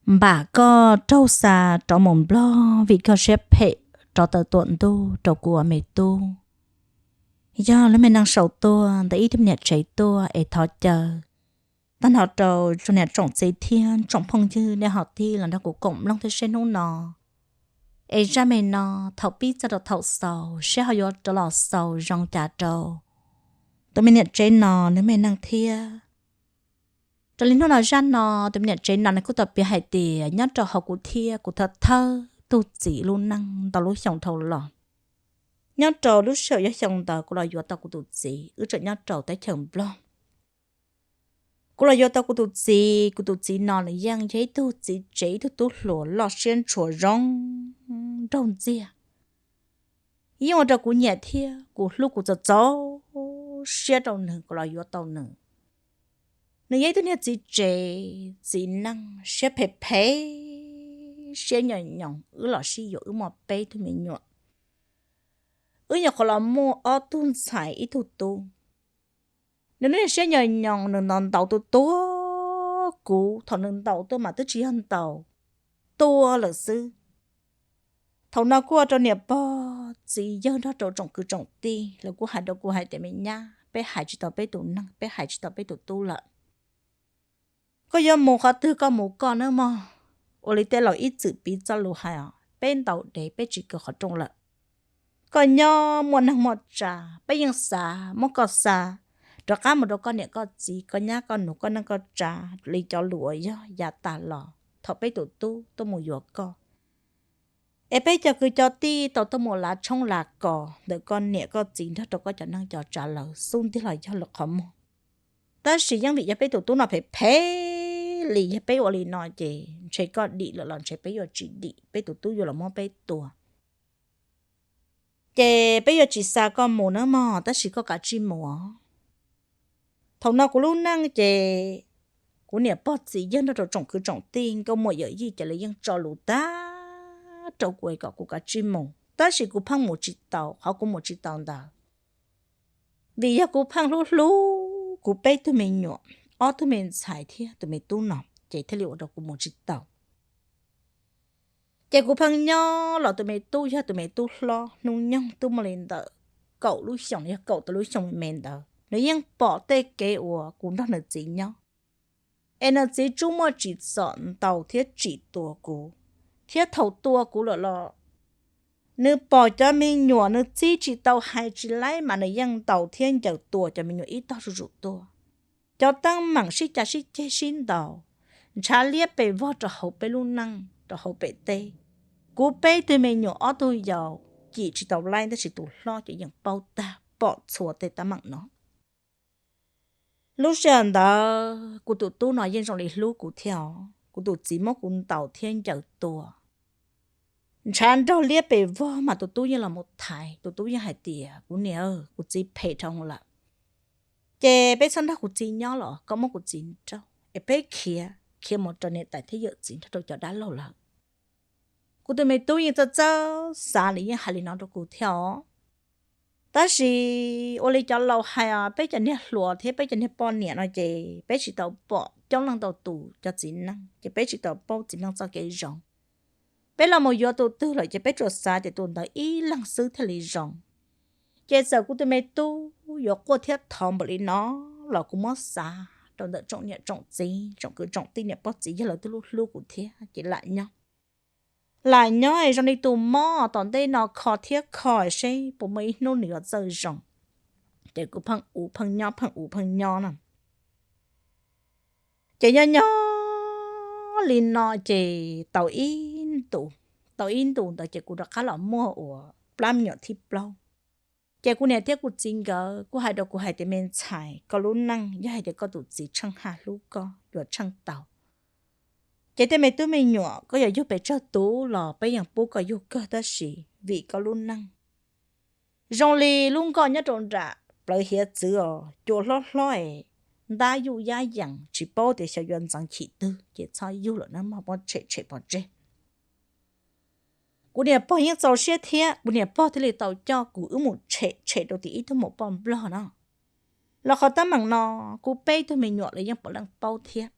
Npam koj raug xa rov mus Nplog vim koj siab phem rov tawm tuam ntuj rau kuv ua me tub. Yog lub me neej sau tuaj ntawm ib tug niam tsev tuaj es thov caw tag nrho rau tsoom niam tsoom txiv thiab tsoom phooj ywg nej ho tig los nrog kuv koom mloog thiab seb hnub no es zaj me no thaum pib txog rau thaum xaus seb ho yuav rov los xaus zoo cas rau tus me niam tsev no nws me neej thiab. Raws li hnub no zaj no, tus me niam tsev no nws kuj tau piav hais tias nyob rau hauv kuv thiab kuv thawj thawj tug txiv lub neej ntau lub xyoo dhau los, nyob rau lub sij hawm yog xyoo ntawd kuv los yuav tau kuv tus txiv wb tseem nyob rau teb chaws Nplog. Kuv los yuav tau kuv tus txiv, kuv tus txiv no nws yeej yog ib tug txiv tsev ib tug tub hluas loj siab ntshua zoo nraug ntxiag. Yeej ua rau kuv nyiam thiab kuv hlub kuv txaus txaus siab rau nws kuv los yuav tau nws. Nws yog ib tug niag txiv tsev txiv neej siab phem phem, siab nyom nyoos, wb los sib yuav wb muaj peb tug me nyuam. Wb nyuam qhuav los muaj ob tug ntxhais ib tug tub. Nws lub niag siab nyom nyoos nws ntaus ntaus tua tua kuv, thaum nws ntaus tuaj mas twb tsis yog ntaus, tua lawm xwb. Thaum no kuj ua rau niam pog txiv yawg nrog rau tsoom kwv tsoom tij lawv kuj hais rau kuv hais tias me nyab, peb hais tsis tau peb tus neeg, peb hais tsis tau peb tus tub lawm. Koj yuav mus qhov twg koj mus koj nawb mog. Ua li tej laus ib txwm piv txoj lus hais os, peb ntaus dev peb tsis kaw qhov rooj lawm. Koj nyob muaj neeg muaj tsav peb yeej xav muab koj xa rov qab mus rau koj niam koj txiv, koj nyab koj nus, koj neej koj tsav li cov lus uas yog yav tas los thaum peb tus tub tuaj mus yuav koj. Es peb cov kwv cov tij tau tuaj mus lav tshoob lav kos ntawm koj niam koj txiv nrog rau koj cov neej cov tsav lawm xub ntiag los yog lawv qhov muag. Tab sis yeej vim yog peb tus tub no phem phem li, yog peb ua li no ces ntshe koj dim lawm los ntshe peb yuav tsis dim, peb tus tub yuav los muab peb tua. Ces peb yuav tsis xa koj mus nawb mog, tab sis koj kav tsij mus os. Thaum no kuv lub neej ces kuv niam pog txiv yawg nrog rau tsoom kwv tsoom tij nkauj muam yawm yij ces lawv yeej tso lus tag rau kuv es kom kuv kav tsij mus, tab sis kuv pheej mus tsis tau. Qhov kuv mus tsis tau ntawd vim yog kuv pheej hlub hlub kuv peb tug me nyuam, ob tug me ntxhais thiab tus me tub no, ces thiaj li ua rau kuv mus tsis tau. Ces kuv pheej nyob los tus me tub yog tus me tub hlob hnub nyoog twb muaj li ntawm kaum lub xyoos, yog kaum tau lub xyoo me me ntawd, nws yeej pom tej kev uas kuv nrog nws txiv nyob, es nws txiv tsuas muaj tsim txom ntaus thiab tsim tua kuv, thiab thaum tua kuv lawm los nws pom cov me nyuam nws txib tsis tau hais tsis laib mas nws yeej ntaus thiab ncaws tua cov me nyuam ib tog zuj zus tuaj. Cov teeb meem sib cav sib ceg sib ntaus ntshav liab pes vog rau hauv peb lub neej rau hauv pem teb. Kuv peb tug me nyuam ob tug yau cim tsis tau laib tab sis tus hlob ces yeej paub tag pom txhua tej teeb meem no. Lub sij hawm ntawd kuv tus tub no yeej zoo li hlub kuv thiab os, kuv tus txiv muab kuv ntaus thiab ncaws tua ntshav nraug liab pes vog mas tus tub yeej los mus thaiv, tus tub yeej hais tias kuv niam, kuv txiv phem dhau lawm, ces peb txhob nrog kuv txiv nyob los koj muab kuv txiv nrauj es peb khiav khiav mus rau niam tais thiab yawm txiv nrog rau cov dab laug lawm. Kuv tus me tub yeej txawj txawj xav li yeej hais li no rau kuv thiab os. Tab sis ua li cov laus hais os, peb cov niag hluas thiab peb cov niag poj niam no ces peb tsis tau pom coob leej ntau tus cov txiv neej ces peb tsis tau paub txiv neej txoj kev zoo. Peb los mus yuav tus twg lawm ces peb tsuas xav tias tus ntawd ib leeg xwb thiaj li zoo. Ces txawm kuv tus me tub yuav quaj thiab thov npaum li no los kuv muab xav rau ntawm tsoom niam tsoom txiv tsoom kwv tsoom tij niam pog txiv yawg lawv twb hlub hlub kuv thiab ces lam nyob. Lam nyob es zoo li tus mob tom ntej no kho thiab kho seb puas muaj ib hnub nws yuav txawj zoo. Ces kuv pheej ua pheej nyob pheej ua pheej nyob no. Ces nyob nyob li no ces tau ib ntus, tau ib ntus ntawd ces kuv rov qab los muaj ua plab me nyuam thib plaub. Ces kuv niam thiab kuv txiv nkawd kuj hais rau kuv hais tias me ntxhais, koj lub neej yog hais tias koj tus txiv tsheej haj hlub koj yuav tsheej tau. Ces tej me tub me nyuam koj yuav yug pes tsawg tus los peb yeej pub koj yug kawg tab sis vim koj lub neej zoo li lub nkoj nyob rau nram plawv hiav txwv os, cua hlob hlob es ntab yuj yab yees tsis paub tias xyov yuav ntxeev chim twg ces txhob yug lawm nawb mog, muab tshem tshem pov tseg. Kuv niam pog yeej txaus siab thiab kuv niam pog thiaj li tau coj kuv wb mus tshem tshem rau tim ib tug maum poj nplog no. Los qhov teeb meem no kuv peb tug me nyuam los yeej puav leej paub thiab.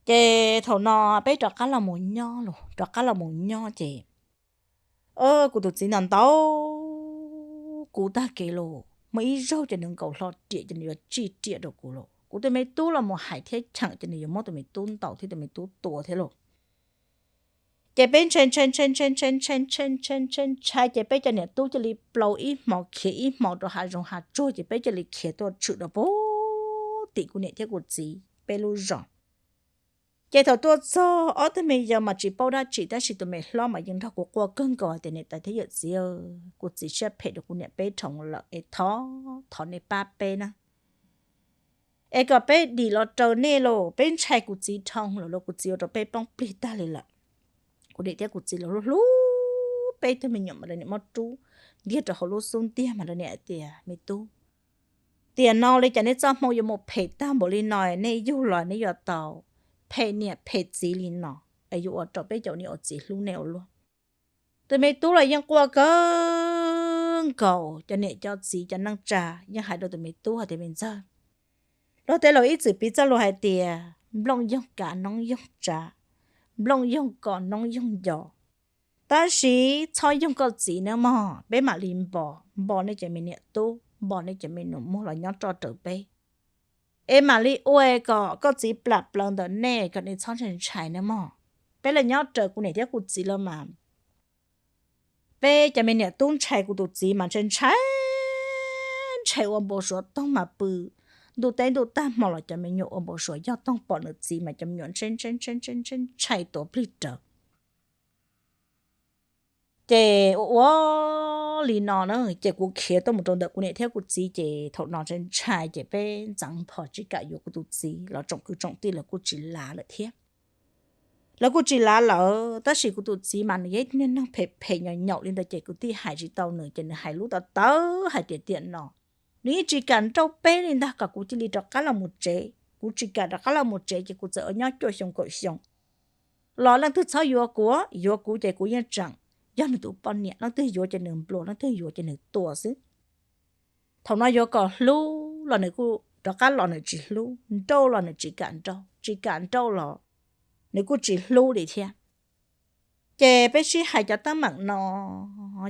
Ces thaum no peb rov qab los mus nyob los rov qab los mus nyob ces, o, kuv tus txiv ntaus ntaus kuv tag kev los muaj ib zaug ces nws nkaus hlo riam ces nws yuav tsij riam rau kuv los kuv tus me tub los mus hais thiab cheem ces nws yuav muab tus me tub ntaus thiab tus me tub tua thiab los. Ces peb ntshai ntshai ntshai ntshai ntshai ntshai ntshai ntshai ntshai ces peb cov niam tub cia li plaus ib hmo khiav ib hmo rau hav zoov hav tsuag ces peb cia li khiav tuaj tshwm rau pem tim kuv niam thiab kuv txiv peb lub zos. Ces thaum tuaj txog ob tug me yawg mas tsis paub dab tsi tab sis tus me hlob mas yeej nrog kuv quaj kawg nkaus hais tias niam tais thiab yawm txiv, kuv txiv siab phem rau kuv niam peb rheev lawm es thov thov nej pab peb na, es kom peb dim los raws nej los peb ntshai kuv txiv rheev lawm los kuv txiv ua rau peb poob plig tag li lawm. Kuv niam thiab kuv txiv los hlub hlub peb tug me nyuam mas lawv niam muab rub ntiag rau hauv lub xub ntiag mas lawv niam hais tias me tub, tiam no li cas nej txoj hmoo yuav mus phem tag npaum li no, nej yug los nej yuav tau phem niam phem txiv li no es yuav ua rau peb cov niam ua txiv hlub nej ua luaj. Tus me tub los yeej quaj kawg nkaus, cov niam cov txiv cov neej tsa yeej hais rau tus me tub hais tias me ntxawg, luag tej laus ib txwm piv txoj lus hais tias nplooj yoog kav noob yoog tsav, nplooj yoog kom noob yoog nco, tab sis txhob yoog koj txiv nawb mog, peb mam li npo, npo nej cov me niam tub, npo nej cov me nus muag los nyob roj raws peb, es mam li ua kom koj txiv plam plaws ntawm nej kom nej txhob ntshai ntshai nawb mog. Peb los nyob raws kuv niam thiab kuv txiv los mas peb cov me niam tub ntshai kuv tus txiv mas ntshai ntshai, ntshai ua npau suav toog mas pw ntuj teb ntuj tag hmo los cov me nyuam ua npau suav yog toog pom nws txiv mas cov me nyuam ntshai ntshai ntshai ntshai ntshai ntshai tuav plig raws. Ces ua ua li no na ces kuv khiav tuaj mus rau ntawm kuv niam thiab kuv txiv ces thaum no ntshai ntshai ces peb ntxeev phom tsis kam yuav kuv tus txiv los tsoom kwv tsoom tij lawv kuj tsis lav lawm thiab. Lawv kuj tsis lav lawm tab sis kuv tus txiv mas nws yog ib tug niag neeg phem phem nyaum nyaum li ntawd ces kwv tij hais tsis tau nws ces nws hais lub tawv tawv hais tias tiam no nws yeej tsis kam nrauj peb li ntag kom kuv cia li rov qab los mus tsev, kuv tsis kam rov qab los mus tsev ces kuv txawm ua nyob cuaj xyoo kaum xyoo los leej twg txhob yuav kuv, yuav kuv ces kuv yeej tseem yog nws tus poj niam, leej twg yuav ces nws nplua, leej twg yuav ces nws tua xwb. Thaum no yuav kom hlub los nws kuj rov qab los nws tsis hlub, nrauj los nws tsis kam nrauj, tsis kam nrauj los nws kuj tsis hlub li thiab. Ces peb sib hais cov teeb meem no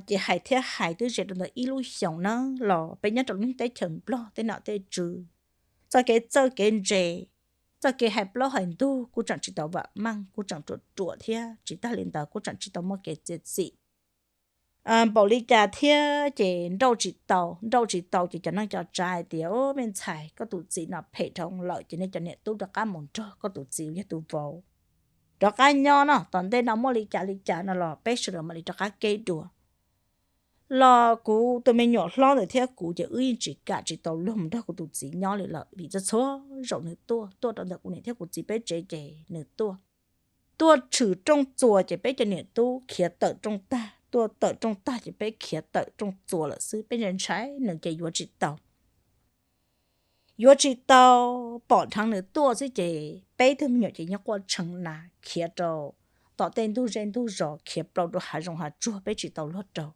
ces hais thiab hais twb ze rau ntawm ib lub xyoos na los peb nyob rau lub teb chaws Nplog tej nom tej tswv, txoj kev txawj kev ntse, txoj kev hais plaub hais ntug kuj tseem tsis tau vam meej, kuj tseem ruam ruam thiab tsis tag li ntawd kuj tseem tsis tau muaj kev txiav txim npaum li cas thiab ces nrauj tsis tau, nrauj tsis tau ces cov neej cov tsav hais tias o me ntxhais koj tus txiv no phem dhau lawm ces nej cov niam tub rov qab mus nrog koj tus txiv uas yog tus vauv rov qab nyob no, tom ntej no muaj li cas li cas no los peb sawv daws mam li rov qab keb dua. Los kuv tus me nyuam hlob ntawd thiab kuv ces wb yeej tsis kam tsis tau luag mus nrog kuv tus txiv nyob li lawm vim txhua txhua zaus nws tuaj tuaj rau ntawm kuv niam thiab kuv txiv peb tsev ces nws tuaj, tuaj tshwm rooj txuas ces peb cov niam tub khiav tawm rooj tag, tuaj tawm rooj tag ces peb khiav tawm rooj txuas lawm xwb, peb ntshai ntshai nws ces yuav tsis tau. Yuav tsis tau, pom dheev nws tuaj xwb ces peb tug me nyuam ces nyob quaj tshee na khiav rau tom tej ntug zej ntug zos, khiav plaws rau hav zoov hav tsuag peb tsis tau luag rau.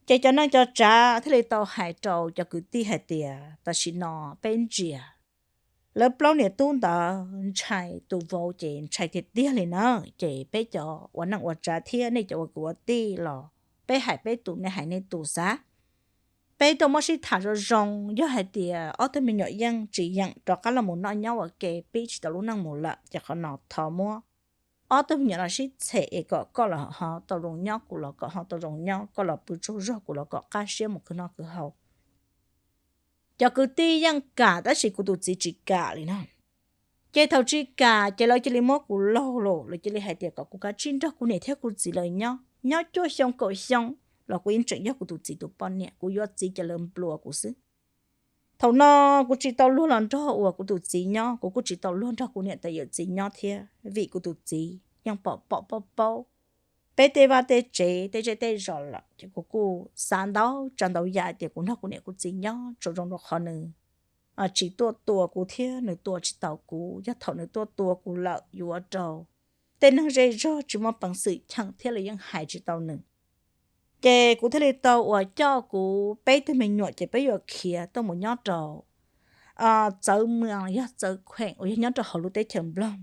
Ces cov neej cov tsav thiaj li tau hais rau cov kwv tij hais tias tam sim no peb ntsia lawv plaub niam tub ntawd ntshai tus vauv ces ntshai tiag tiag li na, ces peb cov ua neej ua tsav thiab nej cov ua kwv ua tij los peb hais peb tus nej hais nej tus xav. Peb tuaj muab sib tham zoo zoo, yog hais tias ob tug me nyuam yeej tsis yeem rov qab los mus noj nyob ua ke pib tsis tau lub neej mus lawm ces qhov no thov muab ob tug me nyuam no sib txhem es kom koj los ho tau zoo nyob, kuv los kom ho tau zoo nyob, koj los pw tsaug zog, kuv los kom qab siab mus khwv noj khwv haus. Cov kwv tij yeej kam tab sis kuv tus txiv tsis kam li na. Ces thaum tsis kam ces lawv cia li muab kuv laug los lawv cia li hais tias kom kuv kav tsij nrog kuv niam thiab kuv txiv lawv nyob, nyob cuaj xyoo kaum xyoo los kuv yeej tseem yog kuv tus txiv tus poj niam, kuv yuav txiv ces lawv nplua kuv xwb. Thaum no kuv tsis tau luag los nrog uas kuv tus txiv nyob, kuv kuj tsis tau luag nrog kuv niam tais yawm txiv nyob thiab vim kuv tus txiv yeej pom pom paub paub peb tej vaj tej tsev tej zej tej zos lawm ces kuv kuj xav ntau tsav ntau yam tias kuv nrog kuv niam kuv txiv nyob tsuas zoo rau qhov nws tsis tuaj tua kuv thiab nws tua tsis tau kuv. Yog thaum nws tuaj tua kuv lawm yuav ua rau tej neeg zej zog tsis muaj peev xwm cheem thiab lawv yeej hais tsis tau nws. Ces kuv thiaj li tau uas coj kuv peb tug me nyuam ces peb yuav khiav tuaj mus nyob rau txawv mws los yog txawv kheem uas yog nyob rau hauv lub teb chaws Nplog.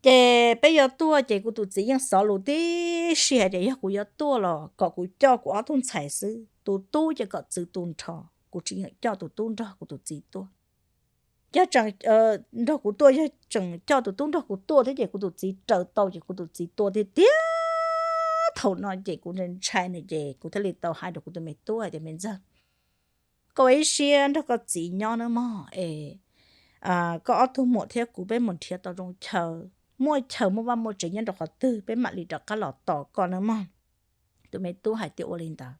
Ces peb yuav tuaj ces kuv tus txiv yeej xov lus tib si hais tias yog kuv yuav tuaj los kom kuv coj kuv ob tug ntxhais xwb, tus tub ces kom txwv tu nrho, kuv tsis yeem coj tus tub nrog kuv tus txiv tuaj. Yog tseem nrog kuv tuaj, yog tseem coj tus tub nrog kuv tuaj thiab ces kuv tus txiv raws tau ces kuv tus txiv tua tiag tiag. Thaum no ces kuv ntshai ntshai nws ces kuv thiaj li tau hais rau kuv tus me tub hais tias me ntxawg, koj ua ib siab nrog koj txiv nyob nawb mog es koj ob tug muam thiab kuv peb mus nrhiav tau zoo chaw, muaj chaw muaj vaj muaj tsev nyob rau qhov twg peb mam li rov qab los tos koj nawb mog. Tus me tub hais tias ua li ntawd.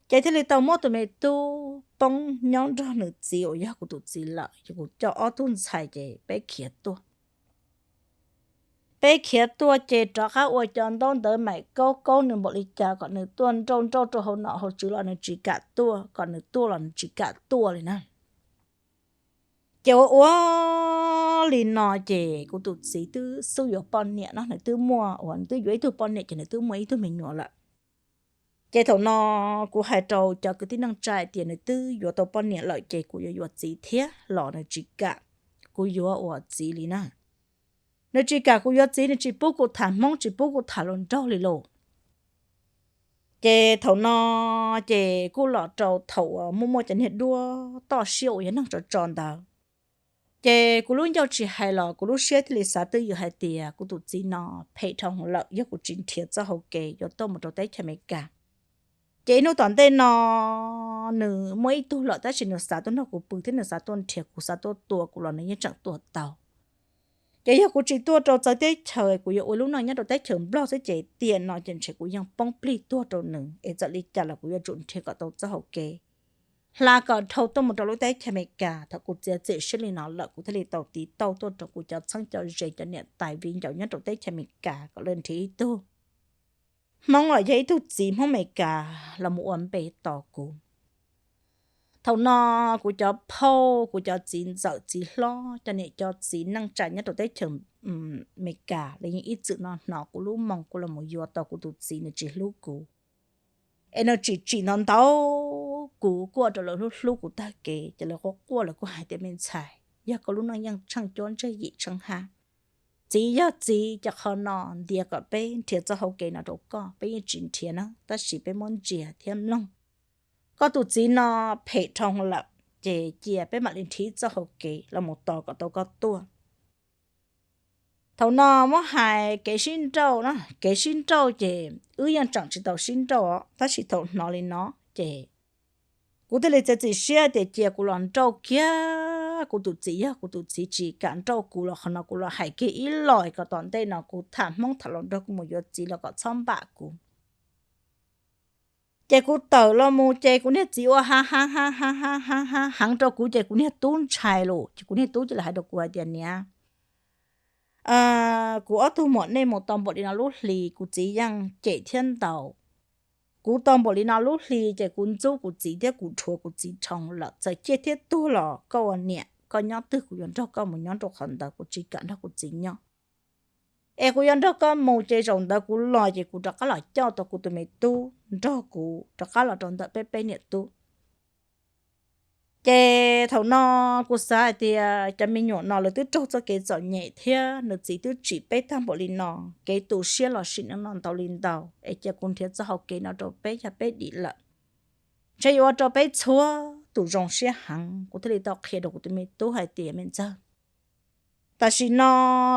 Ces thiaj li tau muab tus me tub poob nyob nrog nws txiv uas yog kuv tus txiv lawm, ces kuv coj ob tug ntxhais ces peb khiav tuaj. Peb khiav tuaj ces rov qab ua cov ntaub ntawv maim kaub kaub nws npaum li cas kom nws tuaj nrauj nrauj rau hauv nom hauv tswv los nws tsis kam tuaj, kom nws tuaj los nws tsis kam tuaj li na. Ces ua ua li no ces kuv tus txiv twb xub yuav poj niam no, nws twb muaj uas nws twb yuav ib tug poj niam ces nws twb muaj ib tug me nyuam lawm. Ces thaum no kuv hais rau cov kwv tij neej tsa tias nws twb yuav tau poj niam lawm ces kuv yuav yuav txiv thiab los nws tsis kam kuv yuav ua txiv li na. Nws tsis kam kuv yuav txiv, nws tsis pub kuv tham Hmoob, tsis pub kuv tham hluas nraug li lauj. Ces thaum no ces kuj los rau thaum uas muaj muaj cov niag duab toj siab uas yog neeg tso tso ntawd. Ces kuv lub ncauj tsis hais los kuv lub siab thiaj li xav twj ywm hais tias kuv tus txiv no phem dhau lawm, yog kuv tsis nrhiav txoj hau kev yuav tuaj mus rau teb chaws Amelikas ces ib hnub tom ntej no nws muaj ib tug lawm tab sis nws xav tuaj nrog kuv pw thiab nws xav tuaj nrhiav kuv, xav tuaj tua kuv los nws yeej tseem tua tau. Ces yog kuv tsis tuaj rau txawv teb chaws, kuv yuav ua lub neej nyob rau teb chaws Nplog xwb ces tiam no ces ntshe kuv yeej poob plig tuag rau nws, es txawm li cas los kuv yuav tsum nrhiav kom tau txoj hau kev hla kom dhau tuaj mus rau lub teb chaws Amelikas. Thaum kuv txiav txim siab li no lawm kuv thiaj li tau tiv tauj tuaj rau kuv cov txheeb cov ze, cov niam tais viv ncaus nyob rau teb chaws Amelikas kom lawv nrhiav ib tug Hmoob los yog ib tug txiv Hmoob Amelikas los mus ua npe tos kuv. Thaum no kuv cov phauj, kuv cov txiv ntxawm txiv hlob, cov niam cov txiv neej tsa nyob rau teb chaws Amelikas los yeej ib txwm no hnov kuv lub moo kuv los mus yuav tau kuv tus txiv nws tsis hlub kuv, es nws tsim tsim ntau ntau kuv, kuj ua rau lawv hlub hlub kuv tag kev ces lawv quaj quaj, lawv kuj hais tias me ntxhais, yog koj lub neej yeej tsheej cuab ntseg yim tsheej hab, txiv yog txiv, ces qhov no ntiav kom peb nrhiav txoj hau kev no rau koj, peb yeej tsis nrhiav na, tab sis peb muab ntsia thiab mloog. Koj tus txiv no phem dhau lawm, ces cia peb mam li nrhiav txoj hau kev los mus tos kom tau koj tuaj. Thaum no muab hais kev sib nrauj na, kev sib nrauj ces wb yeej tseem tsis tau sib nrauj os, tab sis thaum hnov li no ces kuv thiaj li txiav txim siab tias cia kuv los nrauj kiag kuv tus txiv, yog kuv tus txiv tsis kam nrauj kuv los qhov no kuv los hais kiag ib los kom tom ntej no kuv tham Hmoob tham hluas nraug kuv mus yuav txiv los kom txhob npam kuv. Ces kuv tawm los mus ces kuv niag txiv ua ha ha ha ha ha ha ha heev rau kuv ces kuv niag tub ntshai lawm ces kuv niag tub cia li hais rau kuv hais tias niam, kuv ob tug muam nej mus tau npaum li no lub hli, kuv txiv yeej cem thiab ntaus. Kuv tau npaum li no lub hli ces kuv ntxub kuv txiv thiab kuv dhuav kuv txiv dhau lawm, txawm ciaj thiab tuag los koj ua niam koj nyob twg kuv yuav nrog koj mus nyob rau qhov ntawd, kuv tsis kam nrog kuv txiv nyob. Es kuv yuav nrog koj mus ces zaum ntawd kuv los ces kuv rov qab los coj tau kuv tus me tub nrog kuv rov qab los rau ntawm peb peb niam tub. Ces thaum no kuv xav hais tias cov me nyuam no lawv twb raug txoj kev txom nyem thiab nws txiv twb tsim peb tag npaum li no, kev tu siab los sim neej no ntau li ntau, es cia kuv nrhiav txoj hau kev no rau peb, yog peb dim lawm ntshe yuav ua rau peb txhua tus zoo siab heev. Kuv thiaj li tau qhia rau kuv tus me tub hais tias me ntxawg, tam sim no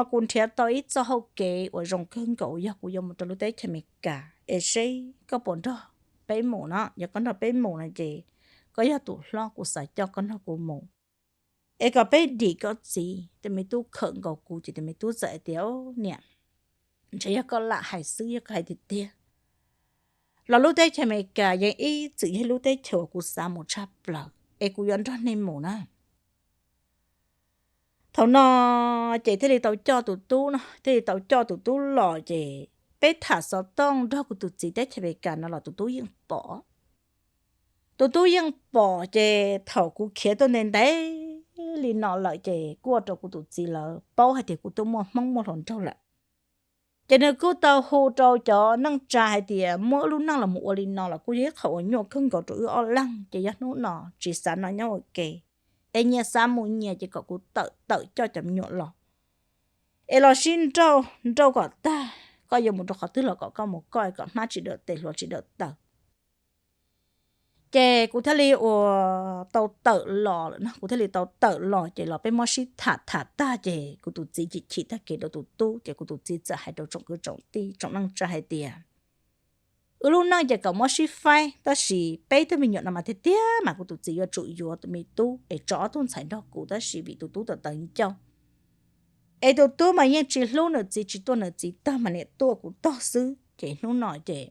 kuv nrhiav tau ib txoj hau kev uas zoo kawg nkaus, yog kuv yuav mus rau lub teb chaws Amelikas, es seb koj puas nrog peb mus no. Yog koj nrog peb mus no ces koj yog tus hlob, kuv xav coj koj nrog kuv mus, es kom peb dim koj txiv. Tus me tub khawm nkaus kuv ces tus me tub txawm hais tias niam, ntshe yog koj lam hais xwb, yog koj hais tiag tiag los lub teb chaws Amelikas yeej ib txwm yog lub teb chaws uas kuv xav mus tshaj plaws, es kuv yuav nrog nej mus na. Thaum no ces thiaj li tau coj tus tub no, thiaj li tau coj tus tub los ces peb tham xov tooj nrog kuv tus txiv teb chaws Amelikas no los tus tub yeej pom. Tus tub yeej pom ces thaum kuv khiav tuaj ntev ntev li no lawm ces kuj ua rau kuv tus txiv lawv paub hais tias kuv twb muaj hmoob muaj hluas nraug lawm. Ces nws kuj tau hu rau cov neej tsa hais tias muab wb lub neej los mus ua li no los kuj yog ib qho uas nyuaj kawg nkaus rau wb ob leeg, ces yog hnub no tsis xav noj nyob ua ke, es nyias xav mus nyias, ces kom kuv tawm tawm coj cov me nyuam los. es los sib nrauj nrauj kom tag, koj yuav mus rau qhov twg los kom koj mus koj, kom hmab tsis dawm tes hluas tsis dawm taw. Ces kuv thiaj li ua tau tawm los lawm no, kuv thiaj li tau tawm los ces los peb muab sib tham tham tag ces kuv tus txiv chim chim tag kev rau tus tub ces kuv tus txiv txawm hais rau tsoom kwv tsoom tij tsoom neej tsa hais tias, wb lub neej ces kom muab sib faib tab sis peb tug me nyuam no mas tiag tiag mas kuv tus txiv yuav tsum yuav tus me tub es tso ob tug ntxhais nrog kuv tab sis vim tus tub tawv tawv ncauj es tus tub mas yeej tsis hlub nws txiv tsis tuaj nws txiv tog mas niam tuaj kuv tog xwb ces hnub no ces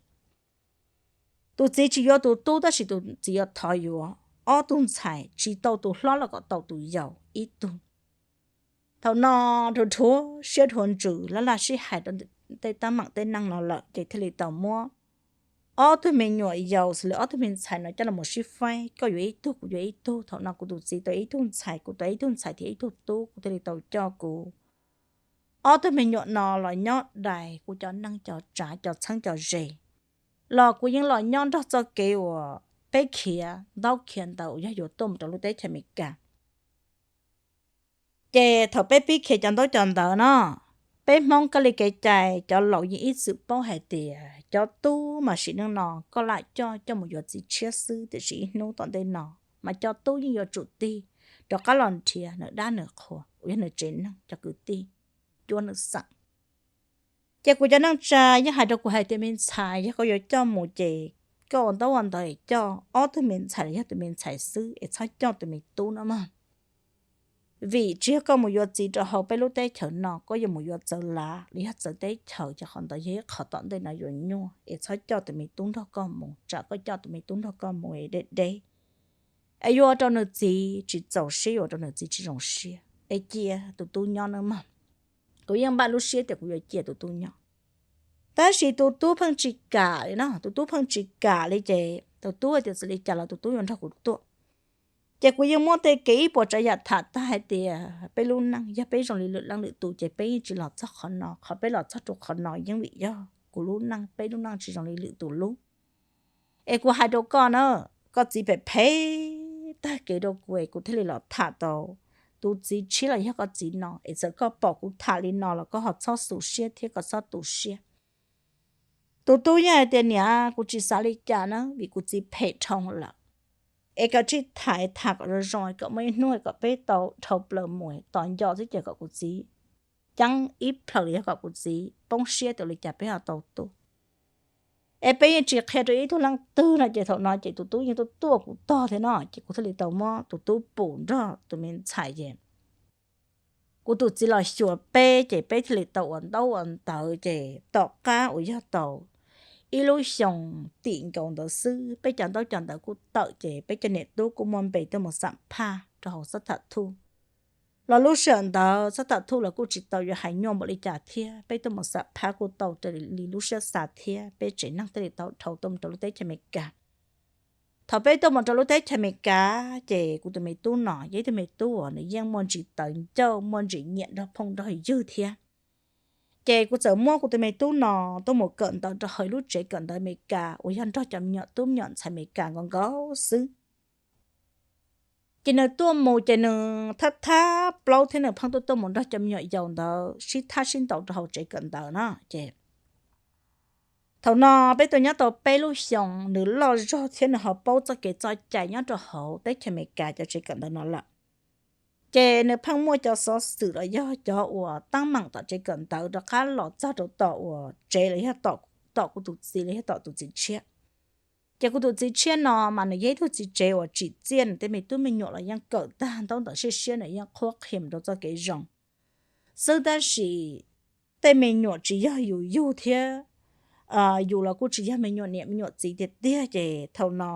tus txiv tsis yuav tus tub tab sis tus txiv yuav thov yuav ob tug ntxhais tsis tau tus hlob los kom tau tus yau ib tug. Thaum no rhuav rhuav siab rhuav ntsws laj laj sib hais rau tej teeb meem tej neej no lawm ces thiaj li tau muab ob tug me nyuam yaus xws li ob tug me ntxhais no coj los sib faib, koj yuav ib tug kuv yuav ib tug. Thaum no kuv tus txiv tau ib tug ntxhais, kuv tau ib tug ntxhais thiab ib tug tub, kuv thiaj li tau coj kuv ob tug me nyuam no los nyob dais kuv cov neej cov tsav cov txheeb cov ze, los kuv yeej los nyob nrog txoj kev uas peb khiav ntaub khiav ntawv uas yog yuav tuaj mus rau lub teb chaws Amelikas. Ces thaum peb pib khiav cov ntaub cov ntawv no, peb Hmoob kab li kev cai cov laus yeej ib txwm paub hais tias cov tub mas sim neej no koj lam coj coj mus yuav txiv tshiab xwb tiam sis ib hnub tom ntej no mas cov tub yeej yuav tsum tig rov qab los nrhiav nws dab nws qhua uas yog nws tsev neeg cov kwv tij cuab nws xeem. Ces kuv cov neej tsa yeej hais rau kuv hais tias me ntxhais, yog koj yuav coj mus ces koj ua ntaub ua ntawv es coj ob tug me ntxhais los yog tus me ntxhais xwb es txhob coj tus me tub no mog. Vim tsis yog koj mus yuav txiv rau hauv peb lub teb chaws no, koj yuav mus yuav txawv lav los yog txawv teb chaws ces qhov ntawd yog ib qhov tom ntej no yuav nyuaj es txhob coj tus me tub nrog koj mus, tsam koj coj tus me tub nrog koj mus es deb deb es yuav ua rau nws txiv tsis txaus siab, yuav ua rau nws txiv tsis zoo siab es cia tus tub nyob nawb mog. Kuv yeej npaj lub siab tias kuv yuav cia tus tub nyob. Tab sis tus tub pheej tsis kam li no, tus tub pheej tsis kam li ces tus tub hais tias txawm li cas los tus tub yuav nrog kuv tuaj. Ces kuv yeej muab tej kev ib puas tsav yam tham tag hais tias peb lub neej yog peb zoo li lwm leej lwm tus ces peb yeej tsis los txog qhov no, qhov peb los txog rau qhov no yeej vim yog kuv lub neej, peb lub neej tsis zoo li lwm tus lub. Es kuv hais rau koj na, koj txiv phem phem tag kev rau kuv es kuv thiaj li los tham tau tus txiv tshiab los yog koj txiv no es txawm koj pom kuv tham li no los koj ho txhob xu siab thiab koj txhob tu siab. Tus tub yeej hais tias niam, kuv tsis xav li cas na vim kuv txiv phem dhau lawm. Es koj tsij tham, tham kom zoo zoo kom muaj ib hnub kom peb tau dhau plaws mus tos nco xwb ces kom kuv txiv ceeb ib plhaws los yog kom kuv txiv poob siab tias li cas peb ho tau tuaj. Es peb yeej tsis qhia rau ib tug leej twg no ces thaum no ces tus tub yeej tuaj tuaj kuv tog thiab no ces kuv thiaj li tau muab tus tub pum nrog tus me ntxhais ces kuv tus txiv los xyuas peb ces peb thiaj li tau ua ntaub ua ntawv ces tom qab uas yog tau ib lub xyoo tim nkaus ntawd xwb peb cov ntaub cov ntawv kuj tawm ces peb cov niam tub kuj muaj npe tuaj mus xam phaj rau hauv xab tham thuj. Los lub sij hawm ntawd xab tham thuj los kuj tsis tau yuav hais nyuaj npaum li cas thiab peb tuaj mus xam phaj kuj tau raws li lub siab xav thiab peb tsev neeg thiaj li tau dhau tuaj mus rau lub teb chaws Amelikas. Thaum peb tuaj mus rau lub teb chaws Amelikas ces kuv tus me tub no yog ib tug me tub uas nws yeej muaj ntsis tawv ncauj muaj ntsis nyiam nrog phooj nrog ywg thiab. Ces kuv txawm muab kuv tus me tub no tuaj mus kawm ntawv rau hauv ib lub tsev kawm ntawv Amelikas uas yog nrog cov me nyuam tub me nyuam ntxhais Amelikas nkaus nkaus xwb. Ces nws tuaj mus ces nws thab thab plaub thiab nws pheej tuaj tuaj mus nrog cov me nyuam yaus ntawd sib thab sib ntaus rau hauv tsev kawm ntawv no ces thaum no peb tuaj nyob tau peb lub xyoos nws loj zog thiab nws ho paub txoj kev txoj cai nyob rau hauv teb chaws Amelikas cov tsev kawm ntawv no lawm. Ces nws pheej muaj cov xov xwm los yog cov uas teeb meem tom tsev kawm ntawv rov qab los txog rau tom uas tsev los yog tom kuv tus txiv los yog tom tus txiv tshiab. Ces kuv tus txiv tshiab no mas nws yog ib tug txiv tsev uas tsim txiaj, nws tej me tub me nyuam los yeej kawm tag ntaub ntawv siab siab, nws yeej qhuab qhia mus rau txoj kev zoo xwb. Tab sis tej me nyuam tsis yog yus yug thiab yus los kuj tsis yog me nyuam niam me nyuam txiv tiag tiag ces thaum no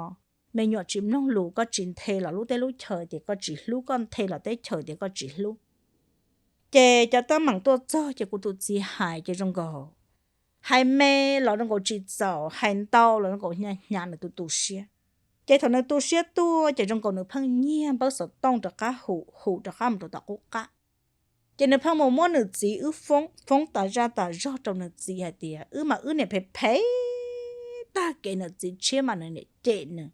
me nyuam tsis mloog lus koj tsis nthe los lub teb lub chaw tias koj tsis hlub, koj nthe los teb chaws tias koj tsis hlub. Ces cov teeb meem tuaj txog ces kuv tus txiv hais ces zoo nkaus, hais me los zoo nkaus tsis txaus, hais ntau los zoo nkaus hnyav hnyav nws tus tu siab. Ces thaum nws tu siab tuaj ces zoo nkaus nws pheej nyiag npawb xov tooj rov qab hu hu rov qab mus rau tom qub qab. Ces nws pheej mus muab nws txiv wb foob, foob tas zaj tas zog rau nws txiv hais tias wb mas wb niam phem phem tag kev, nws txiv tshiab mas nws niam cem nws,